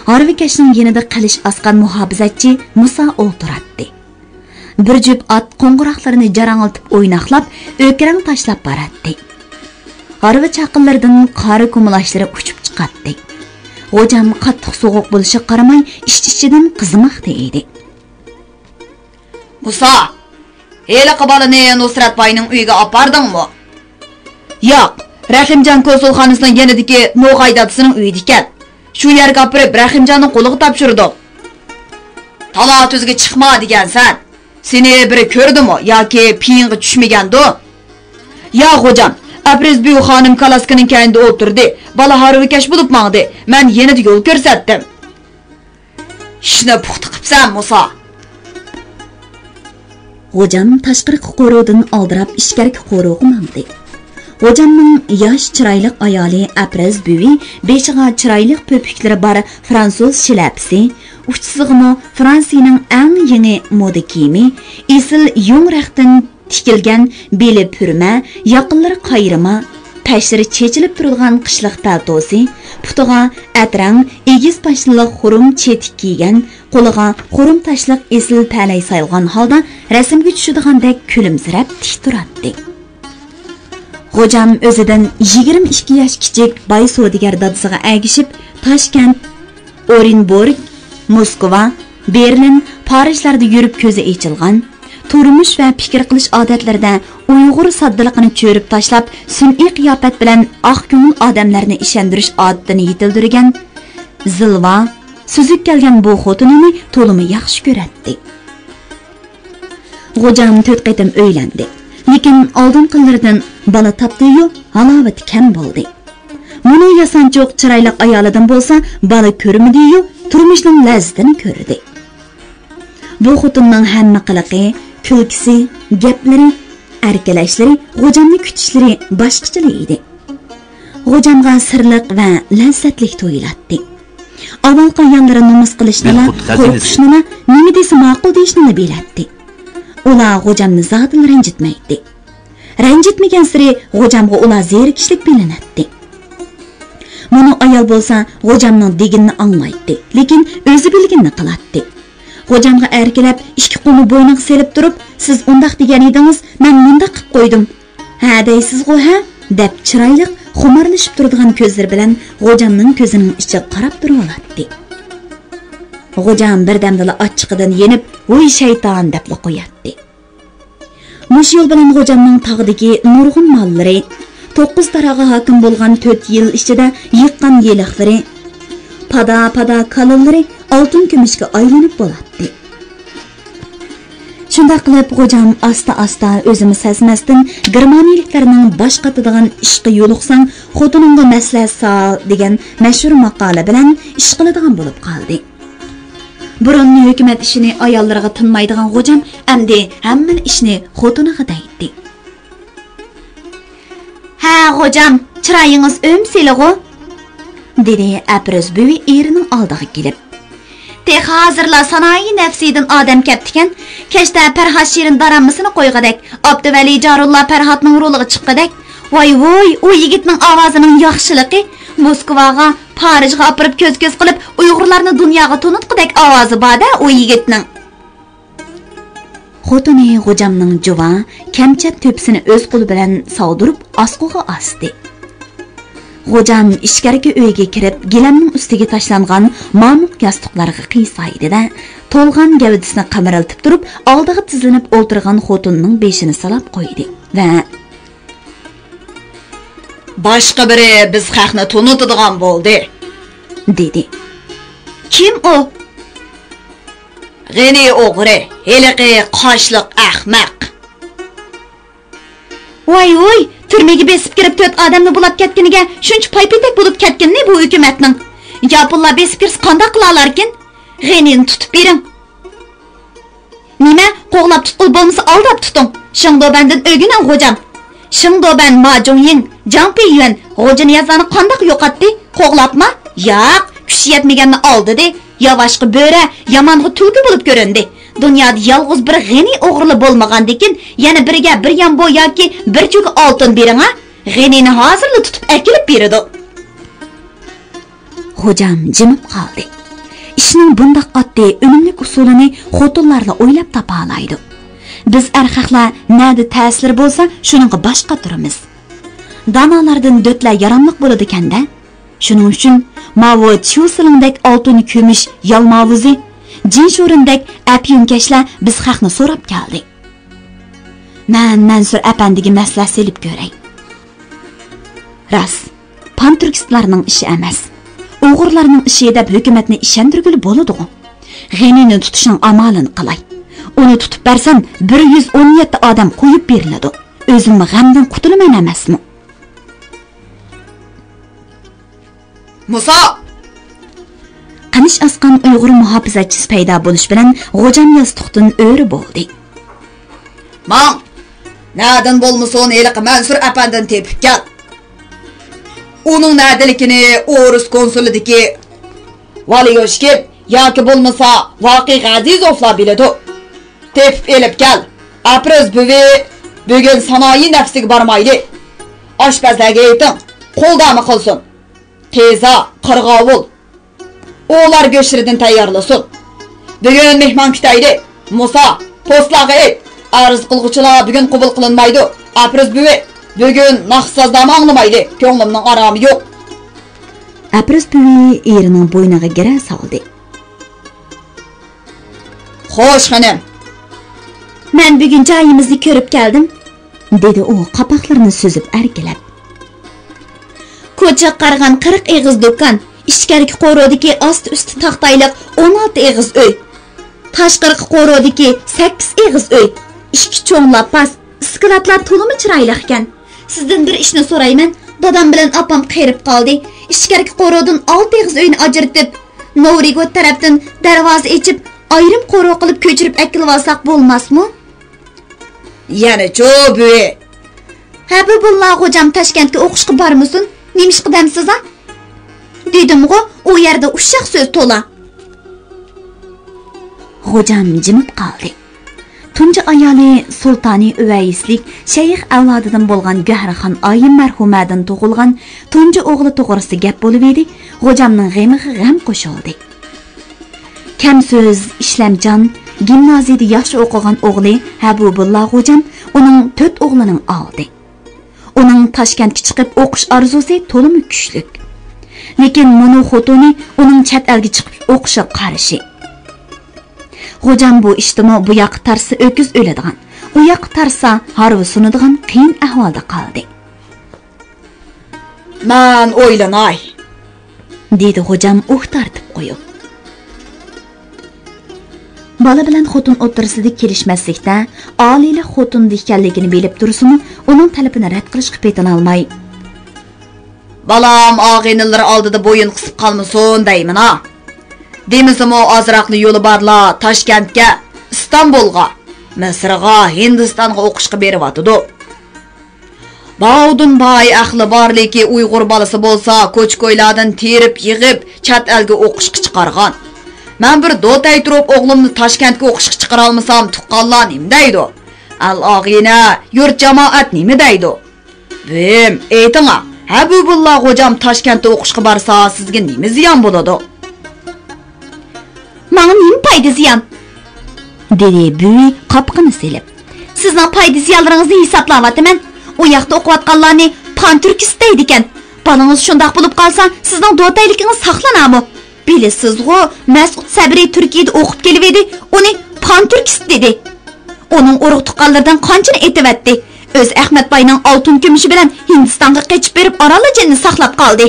ھارۋىكەشنىڭ يېنىدا قىلىچ ئاسقان مۇھاپىزەتچى مۇسا ئولتۇراتتى. بىر جۈپ ئات قوڭغۇراقلىرىنى جاراڭلىتىپ ئويناقلاپ، ئۆكىرەڭ تاشلاپ باراتتى. ھارۋا چاققىلىرىدىن قارا كۇمۇلاشلىرى ئۇچۇپ چىقاتتى. غوجام قاتتىق سوغۇق بولۇشىغا قارىماي، ئىچ-ئىچىدىن قىزىماقتا ئىدى. مۇسا، ھېلىقى بالىنى نۇسرەت باينىڭ ئۆيىگە ئاپاردىڭمۇ؟ ياق، رەھىمجان كونسۇلخانىسىنىڭ يېنىدىكى نوغاي دادىسىنىڭ ئۆيىدىكەن. شۇ يەرگە ئاپىرىپ، رەھىمجاننىڭ قولىغا تاپشۇردۇق. تالا-تۈزگە چىقما دېگەنسەن. سېنى بىرى كۆردىمۇ ياكى پېيىڭغا چۈشمىگەندۇ؟ يا غوجام، ئەپرىز بۈۋى خانىم كالاسكىنىڭ كەينىدە ئولتۇردى. بالا ھارۋىكەش بولۇپ ماڭدى. مەن يېنىدا يول كۆرسەتتىم. ئىشنى پۇختا قىپسەن، مۇسا. غوجام تاشقىرىقى قورۇدىن ئالدىراپ ئىچكىرىكى قورۇغا ماڭدى. غوجامنىڭ ياش چىرايلىق ئايالى ئەپرىز بۈۋى بېشىغا چىرايلىق پۆپۈكلىرى بار فرانسۇز شىلەپىسى، ئۇچىسىغىمۇ فرانسىيىنىڭ ئەڭ يېڭى مودا كىيىمى، ئېسىل يۇڭ رەختتىن تىكىلگەن بېلى پۈرمە، ياقىلىرى قايرىما، پەشلىرى چېچىلىپ تۇرىدىغان قىشلىق پەلتوسى، پۇتىغا ئەترەڭ ئېگىز پاشنىلىق خۇرۇم چېتىك كىيگەن، قولىغا خۇرۇم تاشلىق ئېسىل پەلەي سايلىغان ھالدا رەسىمگە چۈشىدىغاندەك كۈلۈمسىرەپ تىك تۇراتتى. غوجام ئۆزىدىن يىگىرمە ئىككى ياش كىچىك باي سودىگەر دادىسىغا ئەگىشىپ، تاشكەنت، ئورېنبورگ، موسكۋا، بېرلىن، پارىژلاردا يۈرۈپ كۆزى ئېچىلغان، تۇرمۇش ۋە پىكىر قىلىش ئادەتلىرىدە ئۇيغۇر ساددىلىقىنى چۆرۈپ تاشلاپ، سۈنئىي قىياپەت بىلەن ئاق كۆڭۈل ئادەملەرنى ئىشەندۈرۈش ئادىتىنى يېتىلدۈرگەن، زىلۋا، سۈزۈك كەلگەن بۇ خوتۇنىنى تولىمۇ ياخشى كۆرەتتى. غوجام تۆت قېتىم ئۆيلەندى. لېكىن ئالدىنقىلىرىدىن بالا تاپتى-يۇ، ھالاۋىتى كەم بولدى. مۇنۇ ياسانچۇق چىرايلىق ئايالىدىن بولسا بالا كۆرمىدى-يۇ، تۇرمۇشنىڭ لەززىتىنى كۆردى. بۇ خوتۇننىڭ ھەممە قىلىقى، كۈلكىسى، گەپلىرى، ئەركىلەشلىرى، غوجامنى كۈتۈشلىرى باشقىچىلا ئىدى. غوجامغا سىرلىق ۋە لەززەتلىك تۇيۇلاتتى. ئاۋۋالقى ئاياللىرى نومۇس قىلىشنىلا، مەن خۇد خەزىنىسى. قورقۇشنىلا، نېمە دېسە ماقۇل دېيىشنىلا بىلەتتى. ئۇلار غوجامنى زادىلا رەنجىتمەيتتى. رەنجىتمىگەنسېرى غوجامغا ئۇلار زېرىكىشلىك بىلىنەتتى. مۇنۇ ئايال بولسا غوجامنىڭ دېگىنىنى ئاڭلايتتى، لېكىن ئۆزى بىلگىنىنى قىلاتتى. غوجامغا ئەركىلەپ، ئىككى قولىنى بوينىغا سېلىپ تۇرۇپ، سىز ئۇنداق دېگەن ئىدىڭىز، مەن مۇنداق قىپ قويدۇم. ھە دەيسىزغۇ، ھە؟ دەپ چىرايلىق، خۇمارلىشىپ تۇرىدىغان كۆزلىرى بىلەن غوجامنىڭ كۆزىنىڭ ئىچىگە قاراپ تۇرۇۋالاتتى. غوجام بىردەمدىلا ئاچچىقىدىن يېنىپ، ۋوي شەيتان دەپلا قوياتتى. مۇشۇ يول بىلەن غوجامنىڭ تاغدىكى نۇرغۇن ماللىرى، توققۇز تاراغا ھاكىم بولغان تۆت يىل ئىچىدە يىغقان يىلىقلىرى، پادا-پادا كالىلىرى ئالتۇن كۈمۈشكە ئايلىنىپ بولاتتى. شۇنداق قىلىپ، غوجام ئاستا-ئاستا ئۆزىمۇ سەزمەستىن گېرمانىيىلىكلەرنىڭ باش قاتىدىغان «ئىشقا يولۇقساڭ، خوتۇنۇڭغا مەسلىھەت سال» دېگەن مەشھۇر ماقالە بىلەن ئىش قىلىدىغان بولۇپ قالدى. بۇرۇن ھۆكۈمەت ئىشىنى ئاياللىرىغا تىنمايدىغان غوجام ئەمدى ھەممىلا ئىشنى خوتۇنىغا دەيتتى. «ھە، غوجام، چىرايىڭىز ئۈمسىلىغۇ؟» دېدى ئەپرىز بۈۋى ئېرىنىڭ ئالدىغا كېلىپ. «تېخى ھازىرلا سانائى نەپسىدىن ئادەم كەپتىكەن. كەچتە پەرھات شېرىن داراممىسىنى قويغۇدەك، ئابدۇۋەلى جارۇللا پەرھاتنىڭ رولىغا چىققۇدەك. ۋاي ۋۇي، ئۇ يىگىتنىڭ ئاۋازىنىڭ ياخشىلىقى! موسكۋاغا، پارىژغا ئاپىرىپ كۆز-كۆز قىلىپ، ئۇيغۇرلارنى دۇنياغا تونۇتقۇدەك ئاۋازى بار-دە ئۇ يىگىتنىڭ.» خوتۇنى غوجامنىڭ جۇۋا، كەمچەت تۆپىسىنى ئۆز قولى بىلەن ساۋدۇرۇپ، ئاسقۇغا ئاستى. غوجام ئىچكەرىكى ئۆيگە كىرىپ، گىلەمنىڭ ئۈستىگە تاشلانغان مامۇق ياستۇقلارغا قىيسايدى-دە، تولغان گەۋدىسىنى قىمىرلىتىپ تۇرۇپ، ئالدىغا تىزلىنىپ ئولتۇرغان خوتۇنىنىڭ بېشىنى سىلاپ قويدى ۋە «باشقا بىرى بىز خەقنى تونۇتىدىغان بولدى» دېدى. «كىم ئۇ؟» «غېنى ئوغرى، ھېلىقى قاشلىق ئەخمەق.» ۋاي ۋۇي، تۈرمىگە بېسىپ كىرىپ تۆت ئادەمنى بۇلاپ كەتكىنىگە شۇنچە پاي-پېتەك بولۇپ كەتكىنىنى بۇ ھۆكۈمەتنىڭ. ياپونلار بېسىپ كىرسە قانداق قىلالاركىن؟ غېنىنى تۇتۇپ بېرىڭ. نېمە، قوغلاپ تۇتقىلى بولمىسا ئالداپ تۇتۇڭ. شېڭدۇبەندىن ئۆگىنىڭ غوجام. شېڭدۇبەن، ما جۇڭيىڭ، جاڭ پېييۈەن غوجا نىيازلارنى قانداق يوقاتتى؟ قوغلاپما؟ ياق، كۈچ يەتمىگەننى ئالدىدى. ياۋاشقا بۆرە، يامانغا تۈلكە بولۇپ كۆرۈندى. دۇنيادا يالغۇز بىر غېنى ئوغرىلا بولمىغاندىكىن، يەنە بىرىگە بىر يامبو ياكى بىر چوكا ئالتۇن بېرىڭا، غېنىنى ھازىرلا تۇتۇپ ئەكېلىپ بېرىدۇ. غوجام جىمىپ قالدى. ئىشنىڭ بۇنداق ئاددىي، ئۈنۈملۈك ئۇسۇلىنى خوتۇنلارلا ئويلاپ تاپالايدۇ. بىز ئەرخەقلەر نەدە تەسىر بولسا، شۇنىڭغا باش قاتۇرىمىز. دانالاردىن دۆتلەر ياراملىق بولىدىكەن-دە. شۇنىڭ ئۈچۈن ماۋۇ چيۇسىلىڭدەك ئالتۇن كۈمۈش يالماۋۇزى، جىنشۇرىندەك ئەپيۈنكەشلەر بىز خەقنى سوراپ كەلدى. مەن مەنسۇر ئەپەندىگە مەسلىھەت سېلىپ كۆرەي. راست، پانتۈركىستلارنىڭ ئىشى ئەمەس، ئوغرىلارنىڭ ئىشى دەپ ھۆكۈمەتنى ئىشەندۈرگىلى بولىدىغۇ. غېنىنى تۇتۇشنىڭ ئامالىنى قىلاي. ئۇنى تۇتۇپ بەرسەم، بىر يۈز ئون يەتتە ئادەم قويۇپ بېرىلىدۇ. ئۆزۈممۇ غەمدىن قۇتۇلىمەن ئەمەسمۇ؟ مۇسا! قىلىچ ئاسقان ئۇيغۇر مۇھاپىزەتچىسى پەيدا بولۇش بىلەن غوجام ياستۇقتىن ئۆرە بولدى. ماڭ! نەدىن بولمىسۇن، ھېلىقى مەنسۇر ئەپەندىنى تېپىپ كەل. ئۇنىڭ نەدىلىكىنى ئورۇس كونسۇلىدىكى ۋالىيوشكىن ياكى بولمىسا ۋاقىي غەزىزوفلار بىلىدۇ. تېپىپ ئېلىپ كەل. ئەپرىز بۈۋى بۈگۈن سانائى نەپسىگە بارمايلى. ئاشپەزلەرگە ئېيتىڭ، قولدارما قىلسۇن. تېزا، قىرغاۋۇل، ئۇلار گۆشلىرىدىن تەييارلىسۇن. بۈگۈن مېھمان كۈتەيلى. مۇسا، پوستلارغا ئېيت، ئەرز قىلغۇچىلار بۈگۈن قوبۇل قىلىنمايدۇ. ئەپرىز بۈۋى، بۈگۈن ناخشا-سازلارنى ئاڭلىمايلى، كۆڭلۈمنىڭ ئارامى يوق. ئەپرىز بۈۋى ئېرىنىڭ بوينىغا گىرە سالدى. خوش، خېنىم. مەن بۈگۈن جايىمىزنى كۆرۈپ كەلدىم، دېدى ئۇ قاپاقلىرىنى سۈزۈپ ئەركىلەپ. كوچىغا قارىغان قىرىق ئېغىز دۇكان، ئىچكەرىكى قورۇدىكى ئاستى-ئۈستى تاختايلىق ئون ئالتە ئېغىز ئۆي، تاشقىرىقى قورۇدىكى سەككىز ئېغىز ئۆي، ئىككى چوڭ لاپاس، ئىسكىلاتلار تولىمۇ چىرايلىق ئىكەن. سىزدىن بىر ئىشنى سورايمەن. دادام بىلەن ئاپام قېرىپ قالدى. ئىچكەرىكى قورۇدىن ئالتە ئېغىز ئۆينى ئاجرىتىپ، نورىگوت تەرەپتىن دەرۋازا ئېچىپ، ئايرىم قورۇ قىلىپ كۆچۈرۈپ ئەكېلىۋالساق بولماسمۇ؟ يەنىچۇ بۈۋى؟ ھەبىبۇللا غوجام تاشكەنتكە ئوقۇشقا بارمىسۇن، نېمىشقا دەمسىز-ھە؟ دېدىمغۇ، ئۇ يەردە ئۇششاق سۆز تولا. غوجام جىمىپ قالدى. تۇنجى ئايالى سۇلتانى ئۇۋەيسلىك شەيخ ئەۋلادىدىن بولغان گۆھەرخان ئايىم مەرھۇمەدىن تۇغۇلغان تۇنجى ئوغلى توغرىسىدا گەپ بولۇۋىدى، غوجامنىڭ غېمىغا غەم قوشۇلدى. كەم سۆز، ئىشلەمچان، گىمنازىيىدە ياخشى ئوقۇغان ئوغلى ھەبۇبۇللا غوجام ئۇنىڭ تۆت ئوغلىنىڭ ئالدى. ئۇنىڭ تاشكەنتكە چىقىپ ئوقۇش ئارزۇسى تولىمۇ كۈچلۈك. لېكىن مۇنۇ خوتۇنى ئۇنىڭ چەت ئەلگە چىقىپ ئوقۇشىغا قارشى. غوجام بۇ ئىشتىمۇ بۇ ياققا تارتسا ئۆكۈز ئۆلىدىغان، ئۇ ياققا تارتسا ھارۋا سۇنىدىغان قىيىن ئەھۋالدا قالدى. مەن ئويلىناي، دېدى خوجام ئۇھ تارتىپ قويۇپ. بالا بىلەن خوتۇن ئوتتۇرىسىدىكى كېلىشمەسلىكتە ئالىيلىق خوتۇنىدا ئىكەنلىكىنى بىلىپ تۇرسىمۇ، ئۇنىڭ تەلىپىنى رەت قىلىشقا پېتىنالماي، بالام ئاغىنىلىرى ئالدىدا بويۇن قىسىپ قالمىسۇن دەيمىنا. دېمىسىمۇ ئازراقلا يولى بارلا تاشكەنتكە، ئىستانبۇلغا، مىسىرغا، ھىندىستانغا ئوقۇشقا بېرىۋاتىدۇ. باۋۇدۇن باي ئەقلى بارلىكى ئۇيغۇر بالىسى بولسا كوچا-كويلاردىن تېرىپ يىغىپ چەت ئەلگە ئوقۇشقا چىقارغان. مەن بىر دوتەي تۇرۇپ ئوغلۇمنى تاشكەنتكە ئوقۇشقا چىقىرالمىسام تۇغقانلار نېمە دەيدۇ؟ ئەل ئاغىنە، يۇرت جامائەت نېمە دەيدۇ؟ بۈۋىم، ئېيتىڭا، ھەبىبۇللا غوجام تاشكەنتتە ئوقۇشقا بارسا سىزگە نېمە زىيان بولىدۇ؟ ماڭا نېمە پايدا زىيان؟ دېدى بۈۋى قاپىقىنى سېلىپ. سىزنىڭ پايدا زىيانلىرىڭىزنى ھېسابلاۋاتىمەن. ئۇ ياقتا ئوقۇۋاتقانلارنى پانتۈركىست دەيدىكەن. بالىڭىز شۇنداق بولۇپ قالسا، سىزنىڭ دوتەيلىكىڭىز ساقلىنامۇ؟ بىلىسىزغۇ، مەسئۇد سەبرى تۈركىيىدە ئوقۇپ كېلىۋىدى، ئۇنى پانتۈركىست دېدى. ئۇنىڭ ئۇرۇق-تۇغقانلىرىدىن قانچىنى ئېتىۋەتتى. ئۆزى ئەخمەت باينىڭ ئالتۇن كۈمۈشى بىلەن ھىندىستانغا قېچىپ بېرىپ، ئارانلا جېنىنى ساقلاپ قالدى.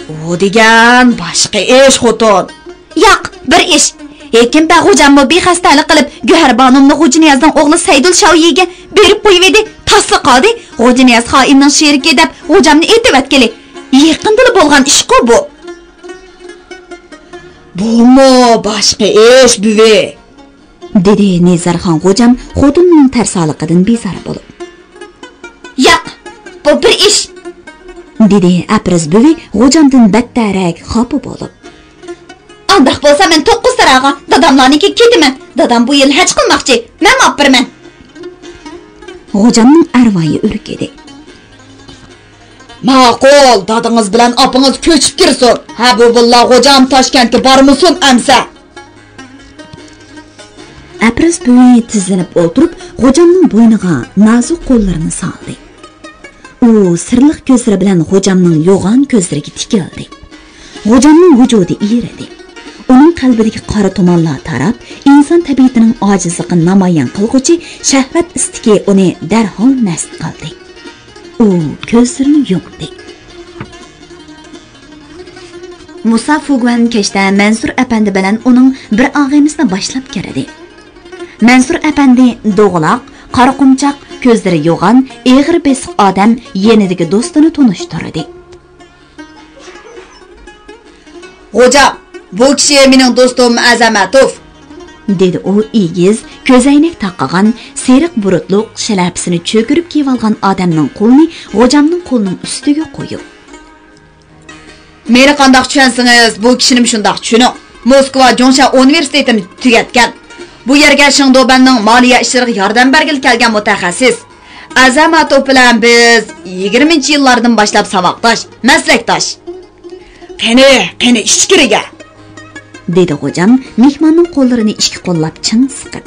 ئۇ دېگەن باشقا ئىش، خوتۇن. ياق، بىر ئىش. ھېكىم بەگ غوجاممۇ بىخەستەلىك قىلىپ، گۆھەر بانۇمنى غوجىنىيازنىڭ ئوغلى سەيدۇل شاۋيىگە بېرىپ قويۇۋىدى، تاسلا قالدى. غوجىنىياز خائىننىڭ شېرىكى دەپ، غوجامنى ئېتىۋەتكىلى. يېقىندىلا بولغان ئىشقۇ بۇ. بۇمۇ باشقا ئىش، بۈۋى. دېدى نىزارخان غوجام خوتۇنىنىڭ تەرسالىقىدىن بىزار بولۇپ. ياق، بۇ بىر ئىش. دېدى ئەپرىز بۈۋى غوجامدىن بەتتەررەك خاپا بولۇپ. ئانداق بولسا مەن توققۇز تاراغا داداملارنىڭكىگە كېتىمەن. دادام بۇ يىل ھەج قىلماقچى، مەنمۇ ئاپىرىمەن. غوجامنىڭ ئەرۋايى ئۈركىدى. ماقۇل، دادىڭىز بىلەن ئاپىڭىز كۆچۈپ كىرسۇن. ھەبىبۇللا غوجام تاشكەنتكە بارمىسۇن ئەمسە. ئەپرىز بۈۋى تىزلىنىپ ئولتۇرۇپ، غوجامنىڭ بوينىغا نازۇك قوللىرىنى سالدى. ئۇ سىرلىق كۆزلىرى بىلەن غوجامنىڭ يوغان كۆزلىرىگە تىكىلدى. غوجامنىڭ ۋۇجۇدى ئېرىدى. ئۇنىڭ قەلبىدىكى قارا تۇمانلار تاراپ، ئىنسان تەبىئىتىنىڭ ئاجىزلىقىنى نامايان قىلغۇچى شەھۋەت ئىستىكى ئۇنى دەرھال مەست قىلدى. ئۇ كۆزلىرىنى يۇمدى. مۇسا فۇگۇەن كەچتە مەنسۇر ئەپەندى بىلەن ئۇنىڭ بىر ئاغىنىسىنى باشلاپ كىردى. مەنسۇر ئەپەندى دوغىلاق، قارا قۇمچاق، كۆزلىرى يوغان، ئېغىر بېسىق ئادەم يېنىدىكى دوستىنى تونۇشتۇردى. غوجام، بۇ كىشى مېنىڭ دوستۇم ئەزەمەتوف، دېدى ئۇ ئېگىز، كۆزەينەك تاقىغان، سېرىق بۇرۇتلۇق، شىلەپىسىنى چۆكۈرۈپ كىيىۋالغان ئادەمنىڭ قولىنى غوجامنىڭ قولىنىڭ ئۈستىگە قويۇپ. مېنى قانداق چۈشەنسىڭىز، بۇ كىشىنىمۇ شۇنداق چۈشىنىڭ. موسكۋا جۇڭشيا ئۇنىۋېرسىتېتىنى تۈگەتكەن. بۇ يەرگە شېڭدۇبەننىڭ مالىيە ئىشلىرىغا ياردەم بەرگىلى كەلگەن مۇتەخەسسىس. ئەزەمەتوف بىلەن بىز يىگىرمىنچى يىللاردىن باشلاپ ساۋاقداش، مەسلەكداش. قېنى، قېنى ئىچكىرىگە، دېدى غوجام مېھماننىڭ قوللىرىنى ئىككى قوللاپ چىڭ سىقىپ.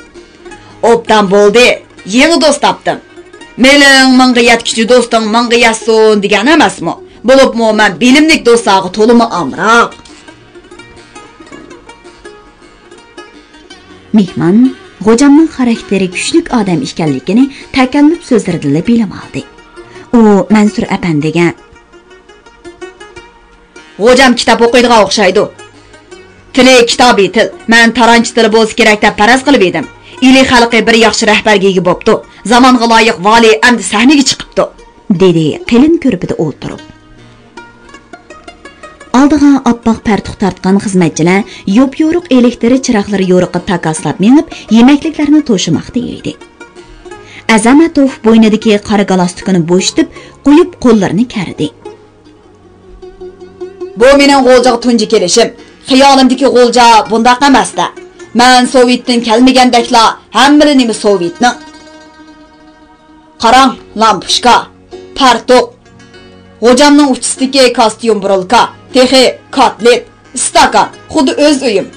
ئوبدان بولدى، يېڭى دوست تاپتىم. مېلىڭ مىڭغا يەتكۈچە دوستۇڭ مىڭغا يەتسۇن دېگەن ئەمەسمۇ؟ بولۇپمۇ مەن بىلىملىك دوستلارغا تولىمۇ ئامراق. مېھمان غوجامنىڭ خاراكتېرى كۈچلۈك ئادەم ئىكەنلىكىنى تەكەللۇپ سۆزلىرىدىنلا بىلىۋالدى. ئۇ مەنسۇر ئەپەندىگە، غوجام كىتاب ئوقۇيدىغان ئوخشايدۇ. تىلى كىتابىي تىل. مەن تارانچى تىلى بولسا كېرەك دەپ پەرەز قىلىۋىدىم. ئىلى خەلقى بىر ياخشى رەھبەرگە ئىگە بوپتۇ. زامانغا لايىق ۋالىي ئەمدى سەھنىگە چىقىپتۇ، دېدى قېلىن كۆرپىدە ئولتۇرۇپ. ئالدىغا ئاپئاق پەرتۇق تارتقان خىزمەتچىلەر يوپيورۇق ئېلېكتىر چىراغلىرى يورۇقىدا تاكاسلاپ مېڭىپ، يېمەكلىكلەرنى توشۇماقتا ئىدى. ئەزەمەتوف بوينىدىكى قارا گالستۇكىنى بوشىتىپ قويۇپ، قوللىرىنى كەردى. بۇ مېنىڭ غۇلجىغا تۇنجى كېلىشىم. خىيالىمدىكى غۇلجا بۇنداق ئەمەستە. مەن سوۋېتتىن كەلمىگەندەكلا ھەممىلا نېمە سوۋېتنىڭ. قاراڭ، لامپۇچكا، پارتوق، غوجامنىڭ ئۇچىسىدىكى كاستيۇم بۇرۇلكا، تېخى كاتلېت، ئىستاكان، خۇددى ئۆز ئۆيۈم.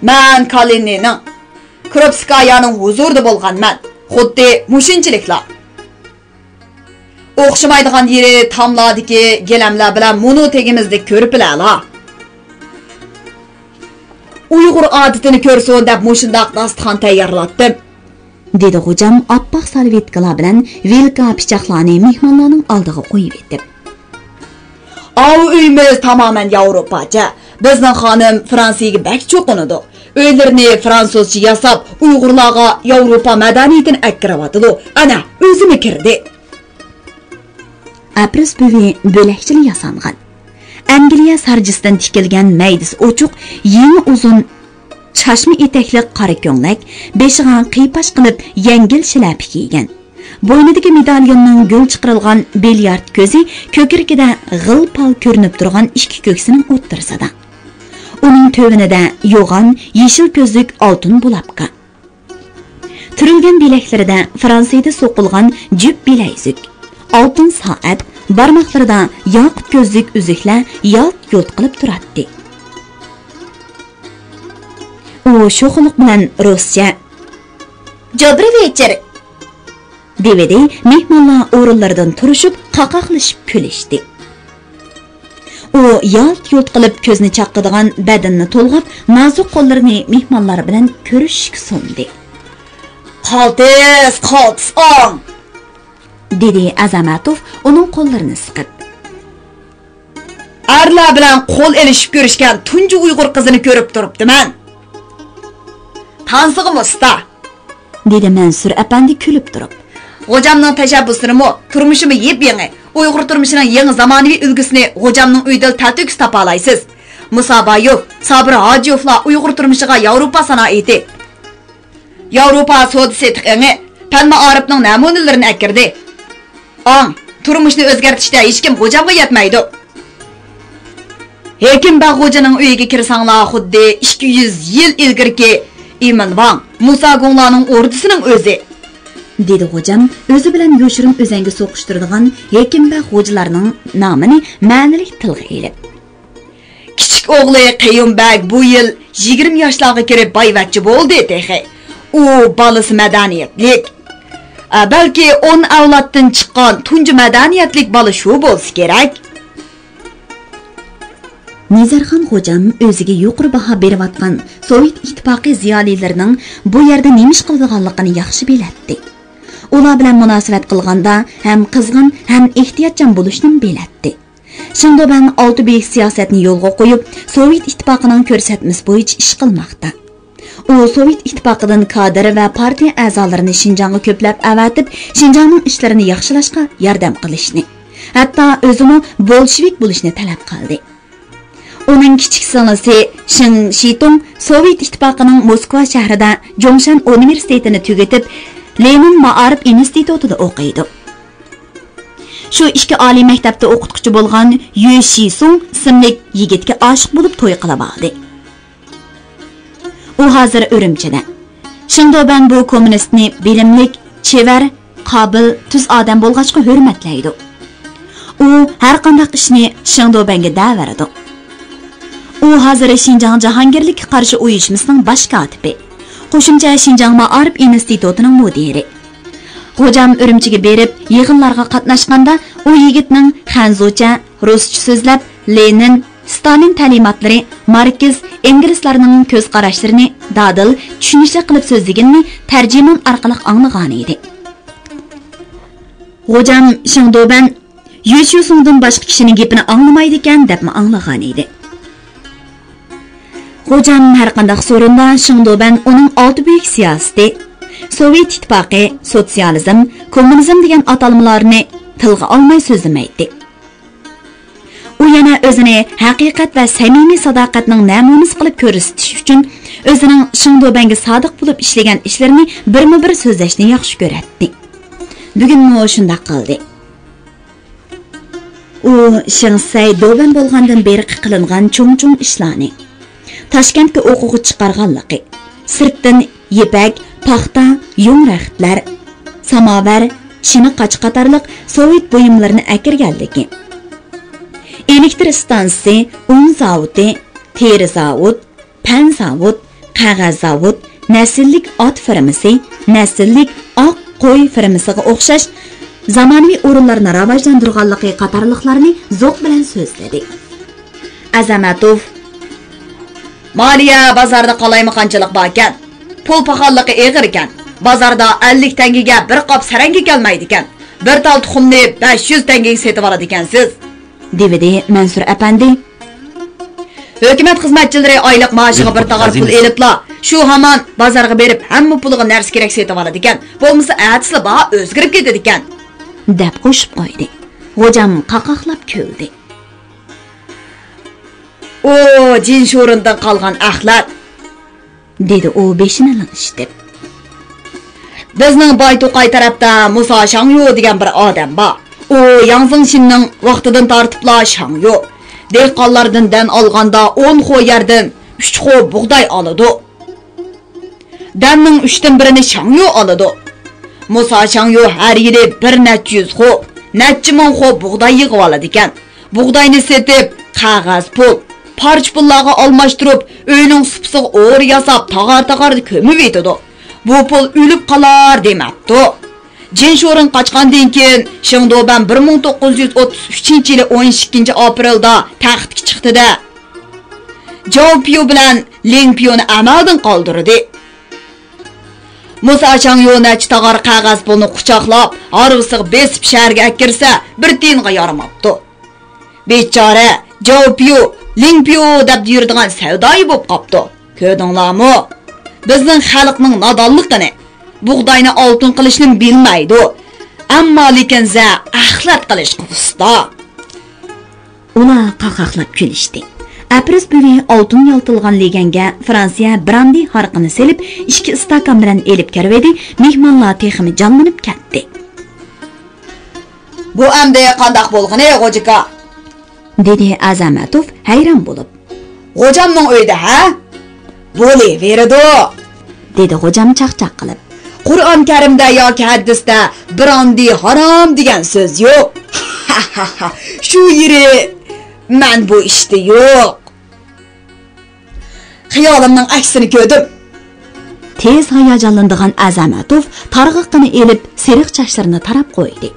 مەن كالىنىنىڭ، كروپسكايانىڭ ھۇزۇرىدا بولغانمەن، خۇددى مۇشۇنچىلىكلا. ئوخشىمايدىغان يېرى تاملاردىكى گىلەملەر بىلەن مۇنۇ تېگىمىزدىكى كۆرپىلەرلا. ئۇيغۇر ئادىتىنى كۆرسۇن دەپ مۇشۇنداق داستىخان تەييارلاتتىم. دېدى غوجام ئاپئاق سالۋېتكىلار بىلەن ۋىلكا پىچاقلارنى مېھمانلارنىڭ ئالدىغا قويۇۋېتىپ. ئاۋۇ ئۆيىمىز تامامەن ياۋروپاچە. بىزنىڭ خانىم فرانسىيەگە بەك چوقۇنىدۇ. ئۆيلىرىنى فرانسۇزچە ياساپ، ئۇيغۇرلارغا ياۋروپا مەدەنىيىتىنى ئەكىرىۋاتىدۇ. ئەنە، ئۆزىمۇ كىردى. ئەپرىس بۈۋى بۆلەكچىلا ياسانغان. ئەنگلىيە سارجىسىدىن تىكىلگەن مەيدىسى ئوچۇق، يېڭى ئۇزۇن چاچما ئېتەكلىك قارا كۆڭلەك، بېشىغا قىيپاش قىلىپ يەڭگىل شىلەپە كىيگەن. بوينىدىكى مېداليوننىڭ گۈل چىقىرىلغان بىليارد كۆزى كۆكرىكىدە غىل-پال كۆرۈنۈپ تۇرغان ئىككى كۆكسىنىڭ ئوتتۇرىسىدا. ئۇنىڭ تۆۋىنىدە يوغان يېشىل كۆزلۈك ئالتۇن بۇلاپكا. تۈرۈلگەن بىلەكلىرىدە فرانسىيەدە سوقۇلغان جۈپ بىلەيزۈك، ئالتۇن سائەت، بارماقلىرىدا ياقۇت كۆزلۈك ئۈزۈكلەر يالت-يۇلت قىلىپ تۇراتتى. ئۇ شوخلۇق بىلەن رۇسچە، «Добрый вечер!» دېۋىدى. مېھمانلار ئورۇنلىرىدىن تۇرۇشۇپ، قاقاقلىشىپ كۈلۈشتى. ئۇ يالت-يۇلت قىلىپ كۆزنى چاققىدىغان بەدىنىنى تولغاپ، نازۇك قوللىرىنى مېھمانلار بىلەن كۆرۈشۈشكە سۇندى. «قالتىس، قالتىس ئاڭ!» دېدى ئەزەمەتوف ئۇنىڭ قوللىرىنى سىقىپ. «ئەرلەر بىلەن قول ئېلىشىپ كۆرۈشكەن تۇنجى ئۇيغۇر قىزىنى كۆرۈپ تۇرۇپتىمەن. تانسىغىمۇ ئۇستا.» دېدى مەنسۇر ئەپەندى كۈلۈپ تۇرۇپ. «غوجامنىڭ تەشەببۇسلىرىمۇ، تۇرمۇشىمۇ يېپيېڭى. ئۇيغۇر تۇرمۇشىنىڭ يېڭى زامانىۋى ئۈلگىسىنى غوجامنىڭ ئۆيىدىلا تەتۈكۈس تاپالايسىز. مۇسا بايوف، سابىر ھاجىيوفلار ئۇيغۇر تۇرمۇشىغا ياۋروپا سانائىتى، ياۋروپا سودا-سېتىق ئېڭى، پەن-مائارىپنىڭ نەمۇنىلىرىنى ئەكىردى. ئاڭ، تۇرمۇشنى ئۆزگەرتىشتە ھېچكىم غوجامغا يەتمەيدۇ. ھېكىم بەگ غوجىنىڭ ئۆيىگە كىرسەڭلار، خۇددى ئىككى يۈز يىل ئىلگىرىكى ئىمىن ۋاڭ، مۇسا گۇڭلارنىڭ ئوردىسىنىڭ ئۆزى.» دېدى غوجام ئۆزى بىلەن يوشۇرۇن ئۆزەڭگە سوقۇشتۇرىدىغان ھېكىم بەگ غوجىلارنىڭ نامىنى مەنىلىك تىلغا ئېلىپ. «كىچىك ئوغلى قېيۇم بەگ بۇ يىل يىگىرمە ياشلارغا كىرىپ بايۋەچچە بولدى تېخى. ئۇ بالىسى مەدەنىيەتلىك. ئە، بەلكى ئون ئەۋلادتىن چىققان تۇنجى مەدەنىيەتلىك بالا شۇ بولسا كېرەك.» نىزەرخان غوجام ئۆزىگە يۇقىرى باھا بېرىۋاتقان سوۋېت ئىتتىپاقى زىيالىيلىرىنىڭ بۇ يەردە نېمە ئىش قىلىدىغانلىقىنى ياخشى بىلەتتى. ئۇلار بىلەن مۇناسىۋەت قىلغاندا ھەم قىزغىن، ھەم ئېھتىياتچان بولۇشنىمۇ بىلەتتى. شېڭدۇبەن ئالتە بۈيۈك سىياسەتنى يولغا قويۇپ، سوۋېت ئىتتىپاقىنىڭ كۆرسەتمىسى بويىچە ئىش قىلماقتا. ئۇ سوۋېت ئىتتىپاقىدىن كادىر ۋە پارتىيە ئەزالىرىنى شىنجاڭغا كۆپلەپ ئەۋەتىپ، شىنجاڭنىڭ ئىشلىرىنى ياخشىلاشقا ياردەم قىلىشنى، ھەتتا ئۆزىمۇ بولشېۋىك بولۇشنى تەلەپ قىلدى. ئۇنىڭ كىچىك سىڭلىسى شېڭ شىتۇڭ سوۋېت ئىتتىپاقىنىڭ موسكۋا شەھىرىدە جوڭشەن ئۇنىۋېرسىتېتىنى تۈگىتىپ، لېنىن مائارىپ ئىنستىتۇتىدا ئوقۇيدۇ. شۇ ئىككى ئالىي مەكتەپتە ئوقۇتقۇچى بولغان يۈ شىسۇڭ ئىسىملىك يىگىتكە ئاشىق بولۇپ توي قىلىۋالدى. ئۇ ھازىر ئۈرۈمچىدە. شېڭدۇبەن بۇ كوممۇنىستنى بىلىملىك، چېۋەر، قابىل، تۈز ئادەم بولغاچقا ھۆرمەتلەيدۇ. ئۇ ھەرقانداق ئىشنى شېڭدۇبەنگە دەۋېرىدۇ. ئۇ ھازىر شىنجاڭ جاھانگىرلىككە قارشى ئۇيۇشمىسىنىڭ باش كاتىپى، قوشۇمچە شىنجاڭ مائارىپ ئىنستىتۇتىنىڭ مۇدىرى. غوجام ئۈرۈمچىگە بېرىپ يىغىنلارغا قاتناشقاندا، ئۇ يىگىتنىڭ خەنزۇچە، رۇسچە سۆزلەپ، لېنىن، ستالىن تەلىماتلىرى، ماركس، ئىنگلىزلارنىڭ كۆز قاراشلىرىنى دادىل، چۈشىنىشلىك قىلىپ سۆزلىگىنىنى تەرجىمان ئارقىلىق ئاڭلىغانىدى. غوجام شېڭدۇبەن يۈ شيۇسۇڭدىن باشقا كىشىنىڭ گېپىنى ئاڭلىمايدىكەن دەپمۇ ئاڭلىغانىدى. غوجام ھەرقانداق سورۇندا شېڭدۇبەن ئۇنىڭ ئالتە بۈيۈك سىياسىتى، سوۋېت ئىتتىپاقى، سوتسىيالىزم، كوممۇنىزم دېگەن ئاتالمىلارنى تىلغا ئالماي سۆزلىمەيتتى. ئۇ يەنە ئۆزىنى ھەقىقەت ۋە سەمىمىي ساداقەتنىڭ نەمۇنىسى قىلىپ كۆرسىتىش ئۈچۈن ئۆزىنىڭ شېڭدۇبەنگە سادىق بولۇپ ئىشلىگەن ئىشلىرىنى بىرمۇ بىر سۆزلەشنى ياخشى كۆرەتتى. بۈگۈنمۇ شۇنداق قىلدى. ئۇ شېڭ سەي دوبەن بولغاندىن بېرى قىلىنغان چوڭ-چوڭ ئىشلارنى، تاشكەنتكە ئوقۇغا چىقارغانلىقى، سىرتتىن يىپەك، پاختا، يۇڭ رەختلەر، ساماۋەر، چىنە قاچا قاتارلىق سوۋېت بۇيۇملىرىنى ئەكىرگەنلىكى، ئېلېكتر ئىستانسىسى، ئۇن زاۋۇتى، تېرە زاۋۇت، پەن زاۋۇت، قەغەز زاۋۇت، نەسىللىك ئات فېرمىسى، نەسىللىك ئاق قوي فېرمىسىغا ئوخشاش زامانىۋى ئورۇنلارنى راۋاجلاندۇرغانلىقى قاتارلىقلارنى زوق بىلەن سۆزلىدى. ئەزەمەتوف، مالىيە بازاردا قالايمىقانچىلىق باركەن، پۇل پاخاللىقى ئېغىركەن، بازاردا ئەللىك تەڭگىگە بىر قاپ سەرەڭگە كەلمەيدىكەن. بىر تال تۇخۇمنى بەش يۈز تەڭگىگە سېتىۋالىدىكەنسىز. دېۋىدى مەنسۇر ئەپەندى. ھۆكۈمەت خىزمەتچىلىرى ئايلىق مائاشىغا بىر تاغار پۇل ئېلىپلا، شۇ ھامان بازارغا بېرىپ، ھەممە پۇلىغا نەرسە-كېرەك سېتىۋالىدىكەن. بولمىسا ئەتىسىلا باھا ئۆزگىرىپ كېتىدىكەن. دەپ قوشۇپ قويدى. غوجام قاقاقلاپ كۈلدى. ئۇ جىنشورىندىن قالغان ئەخلەت. دېدى ئۇ بېشىنى لىڭشىتىپ. بىزنىڭ بايتوقاي تەرەپتە مۇسا شاڭيۇ دېگەن بىر ئادەم بار. ئۇ ياڭزېڭشىننىڭ ۋاقتىدىن تارتىپلا شاڭيۇ، دېھقانلاردىن دەن ئالغاندا ئون خو يەردىن ئۈچ خو بۇغداي ئالىدۇ. دەننىڭ ئۈچتىن بىرىنى شاڭيۇ ئالىدۇ. مۇسا شاڭيۇ ھەر يىلى بىر نەچچە يۈز خو، نەچچە مىڭ خو بۇغداي يىغىۋالىدىكەن. بۇغداينى سېتىپ، قەغەز پۇل، پارچە پۇللارغا ئالماشتۇرۇپ، ئۆينىڭ سۇپىسىغا ئورا ياساپ، تاغار-تاغاردا كۆمۈۋېتىدۇ. بۇ پۇل ئۆلۈپ قالار دېمەپتۇ. جىن شورېن قاچقاندىن كېيىن، شېڭدۇبەن بىر مىڭ توققۇز يۈز ئوتتۇز ئۈچىنچى يىلى ئون ئىككىنچى ئاپرېلدا تەختكە چىقتى-دە، جاۋ پيۇ بىلەن لىڭ پيۇنى ئەمەلدىن قالدۇردى. مۇسا شاڭيۇ نەچچە تاغار قەغەز پۇلنى قۇچاقلاپ، ھارۋىسىغا بېسىپ شەھەرگە ئەكىرسە، بىر تىيىنغا يارىماپتۇ. بىچارە جاۋ پيۇ، لىڭ پيۇ دەپ يۈرىدىغان سەۋدايى بولۇپ قاپتۇ. كۆردۈڭلارمۇ؟ بىزنىڭ خەلقنىڭ نادانلىقىنى. بۇغداينى ئالتۇن قىلىشنى بىلمەيدۇ. ئەمما لېكىن زە ئەخلەت قىلىشقا ئۇستا. ئۇلار قاقاقلاپ كۈلۈشتى. ئەپرىز بۈۋى ئالتۇن يالتىلىغان لېگەنگە فرانسىيە براندى ھارىقىنى سېلىپ، ئىككى ئىستاكان بىلەن ئېلىپ كىرىۋىدى، مېھمانلار تېخىمۇ جانلىنىپ كەتتى. بۇ ئەمدى قانداق بولغىنى، غوجىكا؟ دېدى ئازامەتوف ھەيران بولۇپ. غوجامنىڭ ئۆيىدە، ھە؟ بولۇۋېرىدۇ، دېدى غوجام چاقچاق قىلىپ. قۇرئان كەرىمدە ياكى ھەدىستە براندى ھارام دېگەن سۆز يوق. شۇ يېرى مەن بۇ ئىشتا يوق. خىيالىمنىڭ ئەكسىنى كۆردۈم. تېز ھاياجانلىنىدىغان ئازامەتوف تارغىقىنى ئېلىپ، سېرىق چاچلىرىنى تاراپ قويدى.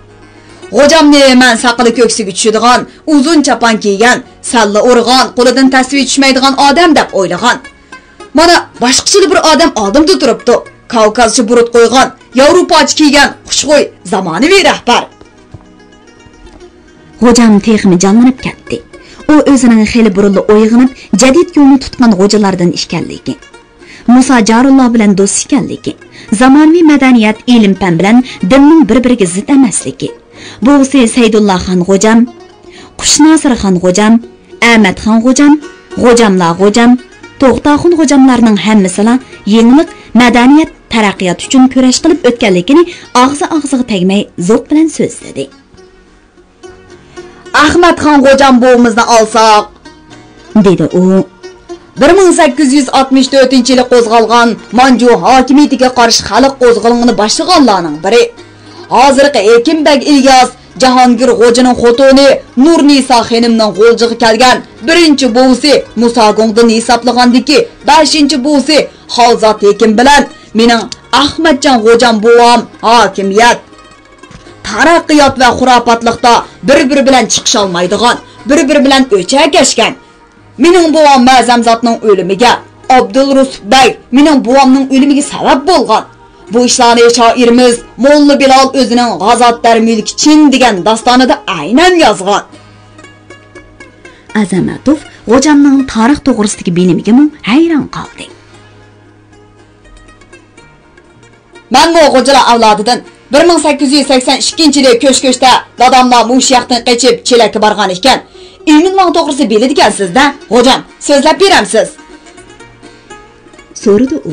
غوجامنى مەن ساقىلى كۆكسىگە چۈشىدىغان، ئۇزۇن چاپان كىيگەن، سەللە ئۇرغان، قولىدىن تەسۋى چۈشمەيدىغان ئادەم دەپ ئويلىغان. مانا، باشقىچىلا بىر ئادەم ئالدىمدا تۇرۇپتۇ. كاۋكازچە بۇرۇت قويغان، ياۋروپاچە كىيگەن، خۇشخۇي، زامانىۋى رەھبەر. غوجام تېخىمۇ جانلىنىپ كەتتى. ئۇ ئۆزىنىڭ خېلى بۇرۇنلا ئويغىنىپ، جەدىد يولنى تۇتقان غوجىلاردىن ئىكەنلىكى، مۇسا جارۇللا بىلەن دوست ئىكەنلىكى، زامانىۋى مەدەنىيەت، ئىلىم-پەن بىلەن دىننىڭ بىر-بىرىگە زىت ئەمەسلىكى، بوۋىسى سەيدۇللا خان غوجام، قۇشناسىر خان غوجام، ئەمەت خان غوجام، غوجاملار غوجام، توختاخۇن غوجاملارنىڭ ھەممىسىلا يېڭىلىق، مەدەنىيەت، تەرەققىيات ئۈچۈن كۈرەش قىلىپ ئۆتكەنلىكىنى ئاغزى ئاغزىغا تەگمەي زوق بىلەن سۆزلىدى. ئەخمەتخان غوجام بوۋىمىزنى ئالساق، دېدى ئۇ. بىر مىڭ سەككىز يۈز ئاتمىش تۆتىنچى يىلى قوزغالغان مانجۇ ھاكىمىيىتىگە قارشى خەلق قوزغىلىڭىنى باشلىغانلارنىڭ بىرى. ھازىرقى ھېكىم بەگ ئىلياس جاھانگىر غوجىنىڭ خوتۇنى نۇرنىسا خېنىمنىڭ غۇلجىغا كەلگەن بىرىنچى بوۋىسى مۇساگۇڭدىن ھېسابلىغاندىكى بەشىنچى بوۋىسى خالزات ھېكىم بىلەن مېنىڭ ئەخمەتجان غوجام بوۋام ھاكىمىيەت، تەرەققىيات ۋە خۇراپاتلىقتا بىر-بىرى بىلەن چىقىشالمايدىغان، بىر-بىرى بىلەن ئۆچەكەشكەن. مېنىڭ بوۋام مەزەمزاتنىڭ ئۆلۈمىگە، ئابدۇلرۇسۇپ بەگ مېنىڭ بوۋامنىڭ ئۆلۈمىگە سەۋەب بولغان. بۇ ئىشلارنى شائىرىمىز موللا بىلال ئۆزىنىڭ غازاتدەر مۈلكى چىن دېگەن داستانىدا ئەينەن يازغان. ئازاماتوف غوجامنىڭ تارىخ توغرىسىدىكى بىلىمىگىمۇ ھەيران قالدى. مەنمۇ غوجىلار ئەۋلادىدىن. بىر مىڭ سەككىز يۈز سەكسەن ئىككىنچى يىلى كۆچ-كۆچتە داداملار مۇشۇ ياقتىن قېچىپ چېلەككە بارغان ئىكەن. ئىمىن ۋاڭ توغرىسىدا بىلىدىكەنسىز-دە، غوجام، سۆزلەپ بېرەمسىز؟ سورىدى ئۇ.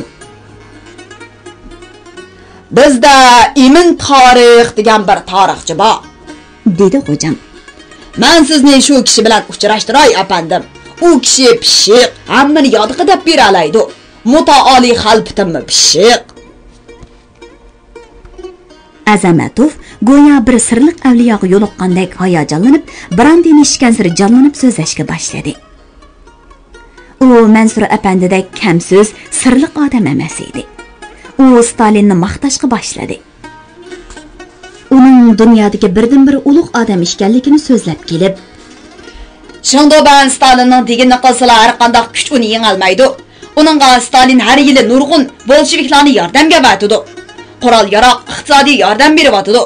بىزدە ئىمىن تارىخ دېگەن بىر تارىخچى بار، دېدى غوجام. مەن سىزنى شۇ كىشى بىلەن ئۇچراشتۇراي، ئەپەندىم. ئۇ كىشى پىششىق، ھەممىنى يادقا دەپ بېرەلەيدۇ. مۇتائالىي خەلپىتىممۇ پىششىق. ئازاماتوف گويا بىر سىرلىق ئەۋلىياغا يولۇققاندەك ھاياجانلىنىپ، براندىنى ئىچكەنسېرى جانلىنىپ سۆزلەشكە باشلىدى. ئۇ مەنسۇر ئەپەندىدەك كەمسۆز، سىرلىق ئادەم ئەمەس ئىدى. ئۇ ستالىننى ماختاشقا باشلىدى. ئۇنىڭ دۇنيادىكى بىردىنبىر ئۇلۇغ ئادەم ئىكەنلىكىنى سۆزلەپ كېلىپ، شېڭدۇبەن ستالىننىڭ دېگىنىنى قىلسىلا، ھەرقانداق كۈچ ئۇنى يېڭەلمەيدۇ. ئۇنىڭغا ستالىن ھەر يىلى نۇرغۇن بولشېۋىكلارنى ياردەمگە ئەۋەتىدۇ. قورال-ياراغ، ئىقتىسادىي ياردەم بېرىۋاتىدۇ.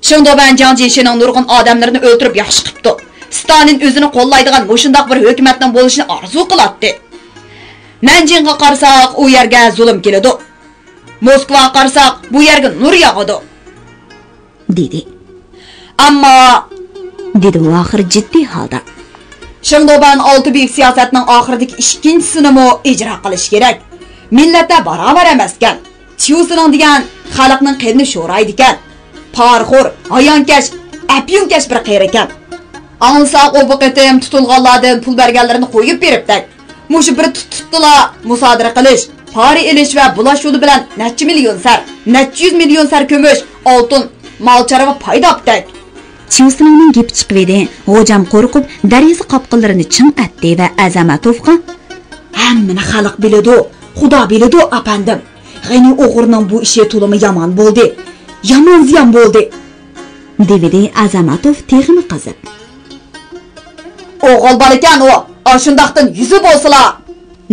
شېڭدۇبەن جياڭ جيېشىنىڭ نۇرغۇن ئادەملىرىنى ئۆلتۈرۈپ ياخشى قىپتۇ. ستالىن ئۆزىنى قوللايدىغان مۇشۇنداق بىر ھۆكۈمەتنىڭ بولۇشىنى ئارزۇ قىلاتتى. نەنجىڭغا قارىساق، ئۇ يەرگە زۇلۇم كېلىدۇ. موسكۋاغا قارىساق، بۇ يەرگە نۇر ياغىدۇ. دېدى. ئەمما، دېدى ئۇ ئاخىر جىددىي ھالدا. شېڭدۇبەن ئالتە بۈيۈك سىياسەتنىڭ ئاخىرىدىكى ئىككىنچىسىنىمۇ ئىجرا قىلىش كېرەك. مىللەتلەر باراۋەر ئەمەسكەن. چيۇسىنىڭ دېگەن خەلقنىڭ قېنىنى شورايدىكەن. پارىخور، ھايانكەش، ئەپيۈنكەش بىر قېرى ئىكەن. ئاڭلىساق، ئۇ بۇ قېتىم تۇتۇلغانلاردىن پۇل بەرگەنلىرىنى قويۇپ بېرىپتەك. مۇشۇ بىر تۇتۇقتىلا مۇسادىرە قىلىش، پارا ئېلىش ۋە بۇلاش يولى بىلەن نەچچە مىليون سەر، نەچچە يۈز مىليون سەر كۈمۈش، ئالتۇن، مال-چارۋا پايدا ئاپتەك. چيۇسىنىڭنىڭ گېپى چىقىۋىدى. غوجام قورقۇپ، دېرىزە قاپقىلىرىنى چىڭ ئەتتى ۋە ئەزەمەتوفقا: ھەممىنى خەلق بىلىدۇ، خۇدا بىلىدۇ، ئەپەندىم. غېنى ئوغرىنىڭ بۇ ئىشى تولىمۇ يامان بولدى. يامان زىيان بولدى. دېۋىدى ئەزەمەتوف تېخىمۇ قىزىپ. ئوغۇل بالىكەن ئۇ، ئاشۇنداقتىن يۈزى بولسىلا.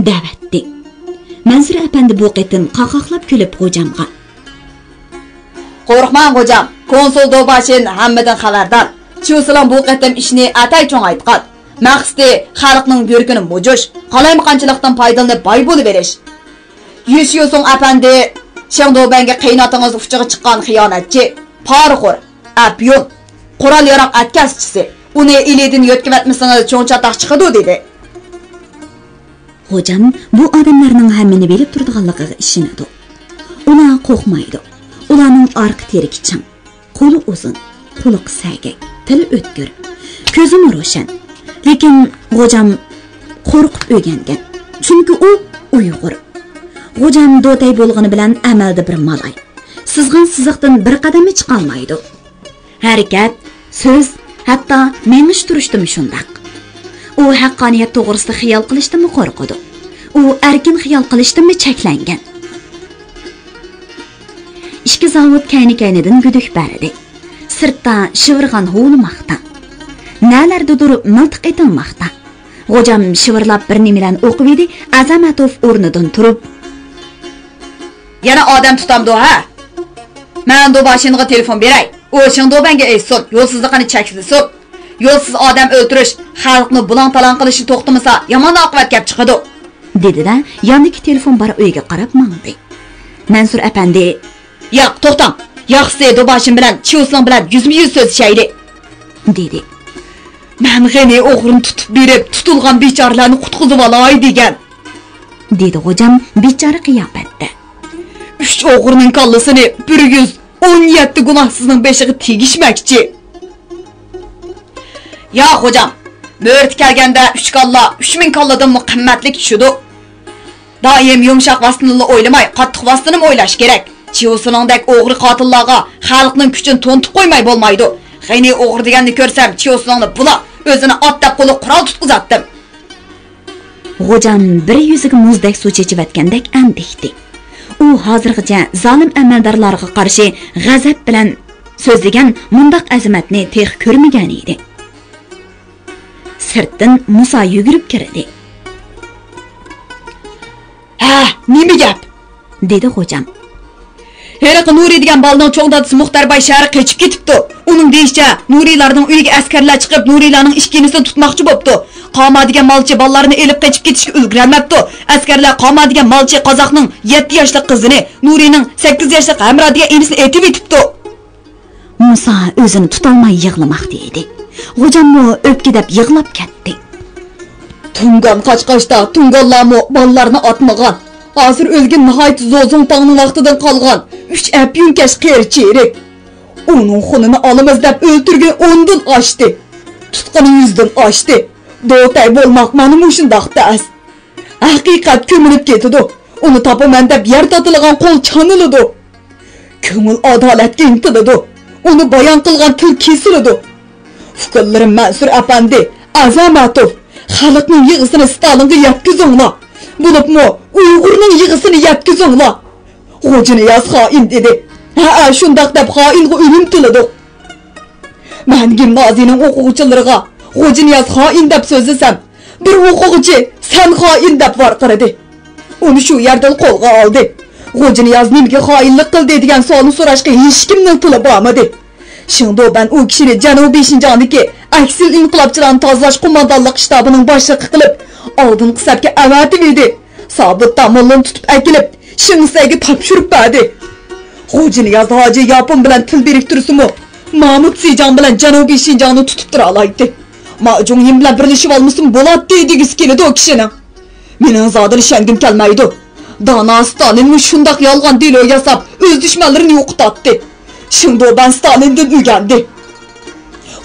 دەۋەتتى. مەنسۇر ئەپەندى بۇ قېتىم قاقاقلاپ كۈلۈپ غوجامغا. قورقماڭ غوجام، كونسۇل دوباشىن ھەممىدىن خەۋەردار. چيۇسىلىڭ بۇ قېتىم ئىشنى ئەتەي چوڭايتقان. مەقسىتى خەلقنىڭ يۈرىكىنى مۇجۇش، قالايمىقانچىلىقتىن پايدىلىنىپ باي بولۇۋېلىش. يۈشيۈسۇڭ ئەپەندى، شېڭدۇبەنگە قېيىناتىڭىز ئۇچىغا چىققان خىيانەتچى، پارىخور، ئەپيۈن، قورال-ياراغ ئەتكەسچىسى، ئۇنى ئىلىدىن يۆتكىۋەتمىسىڭىز چوڭ چاتاق چىقىدۇ، دېدى. غوجام بۇ ئادەملەرنىڭ ھەممىنى بىلىپ تۇرىدىغانلىقىغا ئىشىنىدۇ. ئۇلار قورقمايدۇ. ئۇلارنىڭ ئارقا تىرىكى چىڭ. قولى ئۇزۇن، قۇلىقى سەگەك، تىلى ئۆتكۈر، كۆزىمۇ روشەن. لېكىن غوجام قورقۇپ ئۆگەنگەن. چۈنكى ئۇ ئۇيغۇر. غوجام دوتەي بولغىنى بىلەن ئەمەلدە بىر مالاي. سىزغان سىزىقتىن بىر قەدەممۇ چىقالمايدۇ. ھەرىكەت، سۆز، ھەتتا مېڭىش تۇرۇشتىمۇ شۇنداق. ئۇ ھەققانىيەت توغرىسىدا خىيال قىلىشتىنمۇ قورقىدۇ. ئۇ ئەركىن خىيال قىلىشتىنمۇ چەكلەنگەن. ئىككى زاۋۇت كەينى-كەينىدىن گۈدۈك بەردى. سىرتتا شىۋىرغان ھۇۋلىماقتا. نەلەردىدۇر مىلتىق ئېتىلماقتا. غوجام شىۋىرلاپ بىر نېمىلەرنى ئوقۇۋىدى، ئەزەمەتوف ئورنىدىن تۇرۇپ. يەنە ئادەم تۇتامدۇ، ھە؟ مەن دوباشىنغا تېلېفون بېرەي. ئۇ شېڭدۇبەنگە ئېيتسۇن، يولسىزلىقىنى چەكلىسۇن. يولسىز ئادەم ئۆلتۈرۈش، خەلقنى بۇلاڭ-تالاڭ قىلىشنى توختىمىسا، يامان ئاقىۋەت كەپ چىقىدۇ. دېدى-دە، ياندىكى تېلېفون بار ئۆيگە قاراپ ماڭدى. مەنسۇر ئەپەندى. ياق، توختاڭ. ياخشىسى دوباشىن بىلەن چيۇسىڭ بىلەن يۈزمۇ-يۈز سۆزلىشەيلى. دېدى. مەن غېنى ئوغرىنى تۇتۇپ بېرىپ، تۇتۇلغان بىچارىلەرنى قۇتقۇزۇۋالاي دېگەن. دېدى غوجام بىچارە قىياپەتتە. ئۈچ ئوغرىنىڭ كاللىسىنى بىر يۈز ئون يەتتە گۇناھسىزنىڭ بېشىغا تېگىشمەكچى. يا خوجام، مۆرىتى كەلگەندە ئۈچ كاللا ئۈچ مىڭ كاللىدىنمۇ قىممەتلىك چۈشىدۇ. دائىم يۇمشاق ۋاسىتىنىلا ئويلىماي، قاتتىق ۋاسىتىنىمۇ ئويلاش كېرەك. چيۇسىنىڭدەك ئوغرى قاتىللارغا خەلقنىڭ كۈچىنى تونۇتۇپ قويماي بولمايدۇ. غېنى ئوغرى دېگەننى كۆرسەم، چيۇسىنىڭنى بۇلا، ئۆزىنى ئات دەپ قولىغا قورال تۇتقۇزاتتىم. غوجام بىر يۈزىگە مۇزدەك سۇ چېچىۋەتكەندەك ئەندىكتى. ئۇ ھازىرغىچە زالىم ئەمەلدارلارغا قارشى غەزەپ بىلەن سۆزلىگەن مۇنداق ئەزىمەتنى تېخى كۆرمىگەن ئىدى. سىرتتىن مۇسا يۈگۈرۈپ كىردى. ھە، نېمە گەپ؟ دېدى غوجام. ھېلىقى نۇرى دېگەن بالىنىڭ چوڭ دادىسى مۇختەر باي شەھەرگە قېچىپ كېتىپتۇ. ئۇنىڭ دېيىشىچە، نۇرىلارنىڭ ئۆيىگە ئەسكەرلەر چىقىپ، نۇرىلارنىڭ ئىككىنچىسىنى تۇتماقچى بوپتۇ. قاما دېگەن مالچى بالىلارنى ئېلىپ قېچىپ كېتىشكە ئۈلگۈرەلمەپتۇ. ئەسكەرلەر قاما دېگەن مالچى قازاقنىڭ يەتتە ياشلىق قىزىنى، نۇرىنىڭ سەككىز ياشلىق ھەمراھ دېگەن ئىنىسىنى ئېتىۋېتىپتۇ. مۇسا ئۆزىنى تۇتالماي يىغلىماقتا ئىدى. غوجاممۇ ئۆپكىدەپ يىغلاپ كەتتى. تۇڭگان قاچقاچتا تۇڭگانلارمۇ بالىلارنى ئاتمىغان. ھازىر ئۆلگەن ناھايىتى زوزۇڭ تاڭنىڭ ۋاقتىدىن قالغان ئۈچ ئەپيۈنكەش قېرى چېرىك. ئۇنىڭ خۇنىنى ئالىمىز دەپ ئۆلتۈرگىنى ئوندىن ئاشتى. تۇتقىنى يۈزدىن ئاشتى. دوتەي بولماق مانا مۇشۇنداق تەس. ھەقىقەت كۆمۈلۈپ كېتىدۇ. ئۇنى تاپىمەن دەپ يەر تاتىلىغان قول چانىلىدۇ. كۆڭۈل ئادالەتكە ئىنتىلىدۇ. ئۇنى بايان قىلغان تىل كېسىلىدۇ. ئۇكىلىرىم مەنسۇر ئەپەندى، ئەزەمەتوف، خەلقنىڭ يىغىسىنى ستالىنغا يەتكۈزۈڭلار. بولۇپمۇ ئۇيغۇرنىڭ يىغىسىنى يەتكۈزۈڭلار. غوجىنىياز خائىن دېدى. ھەئە، شۇنداق دەپ خائىنغا ئۆلۈم تىلىدۇق. مەن گىمنازىيىنىڭ ئوقۇغۇچىلىرىغا غوجىنىياز خائىن دەپ سۆزلىسەم، بىر ئوقۇغۇچى سەن خائىن دەپ ۋارقىرىدى. ئۇنى شۇ يەردىلا قولغا ئالدى. غوجىنىياز نېمىگە خائىنلىق قىلدى دېگەن سوئالنى سوراشقا ھېچكىمنىڭ تىلى بارمىدى. شېڭدۇبەن ئۇ كىشىنى جەنۇبىي شىنجاڭدىكى ئەكسىل ئىنقىلابچىلارنى تازىلاش قوماندانلىق شتابىنىڭ باشلىقى قىلىپ، ئالدىنقى سەپكە ئەۋەتىۋىدى. سابىت داموللىنى تۇتۇپ ئەكېلىپ، شېڭسەيگە تاپشۇرۇپ بەردى. غوجىنىياز ھاجى ياپون بىلەن تىل بىرىكتۈرسىمۇ، مامۇت سىجاڭ بىلەن جەنۇبىي شىنجاڭنى تۇتۇپ تۇرالايتتى. ماجۇڭيىن بىلەن بىرلىشىۋالمىسىمۇ بولاتتى دېگۈسى كېلىدۇ ئۇ كىشىنىڭ. مېنىڭ زادىلا ئىشەنگۈم كەلمەيدۇ. دانا ستالىنمۇ شۇنداق يالغان دېلو ياساپ، ئۆز دۈشمەنلىرىنى يوقىتاتتى. شېڭدۇبەن ستالىندىن ئۆگەندى.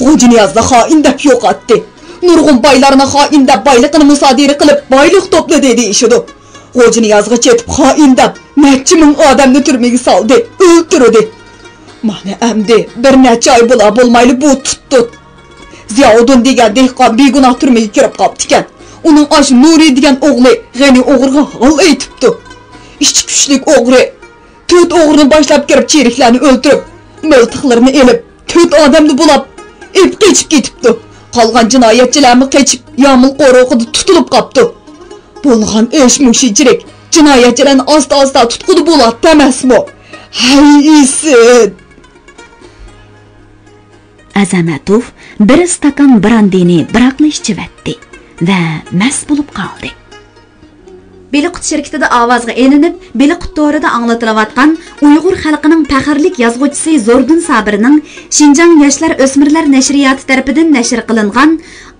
غوجىنىيازنى خائىن دەپ يوقاتتى. نۇرغۇن بايلارنى خائىن دەپ بايلىقىنى مۇسادىرە قىلىپ، بايلىق توپلىدى دېيىشىدۇ. غوجىنىيازغا چېتىپ خائىن دەپ، نەچچە مىڭ ئادەمنى تۈرمىگە سالدى، ئۆلتۈردى. مانا ئەمدى بىر نەچچە ئاي بولا بولمايلا بۇ تۇتتى. زىياۋۇدۇن دېگەن دېھقان بىگۇناھ تۈرمىگە كىرىپ قاپتىكەن. ئۇنىڭ ئاشۇ نۇرى دېگەن ئوغلى غېنى ئوغرىغا ھال ئېيتىپتۇ. ئىچى كۈچلۈك ئوغرى تۆت ئوغرىنى باشلاپ كىرىپ، چېرىكلەرنى ئۆلتۈرۈپ، مىلتىقلىرىنى ئېلىپ، تۆت ئادەمنى بۇلاپ، ئېلىپ قېچىپ كېتىپتۇ. قالغان جىنايەتچىلەرمۇ قېچىپ، يامۇل قورۇقىدا تۇتۇلۇپ قاپتۇ. بولغان ئىش مۇشۇنچىلىك. جىنايەتچىلەرنى ئاستا-ئاستا تۇتقىلى بولاتتى ئەمەسمۇ؟ ھەي، ئىسىت! ئەزەمەتوف بىر ئىستاكان براندىنى بىراقلا ئىچىۋەتتى ۋە مەست بولۇپ قالدى. بېلىققۇت شىركىتىدە ئاۋازغا ئېلىنىپ، بېلىققۇت تورىدا ئاڭلىتىلىۋاتقان ئۇيغۇر خەلقىنىڭ پەخىرلىك يازغۇچىسى زوردۇن سابىرنىڭ شىنجاڭ ياشلار ئۆسمۈرلەر نەشرىياتى تەرىپىدىن نەشر قىلىنغان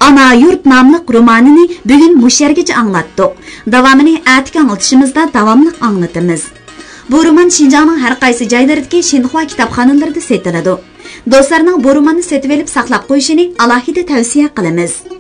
ئانا يۇرت ناملىق رومانىنى بۈگۈن مۇشۇ يەرگىچە ئاڭلاتتۇق. داۋامىنى ئەتىكى ئاڭلىتىشىمىزدا داۋاملىق ئاڭلىتىمىز. بۇ رومان شىنجاڭنىڭ ھەر قايسى جايلىرىدىكى شىنخۇا كىتابخانىلىرىدا سېتىلىدۇ. دوستلارنىڭ بۇ روماننى سېتىۋېلىپ ساقلاپ قويۇشىنى ئالاھىدە تەۋسىيە قىلىمىز.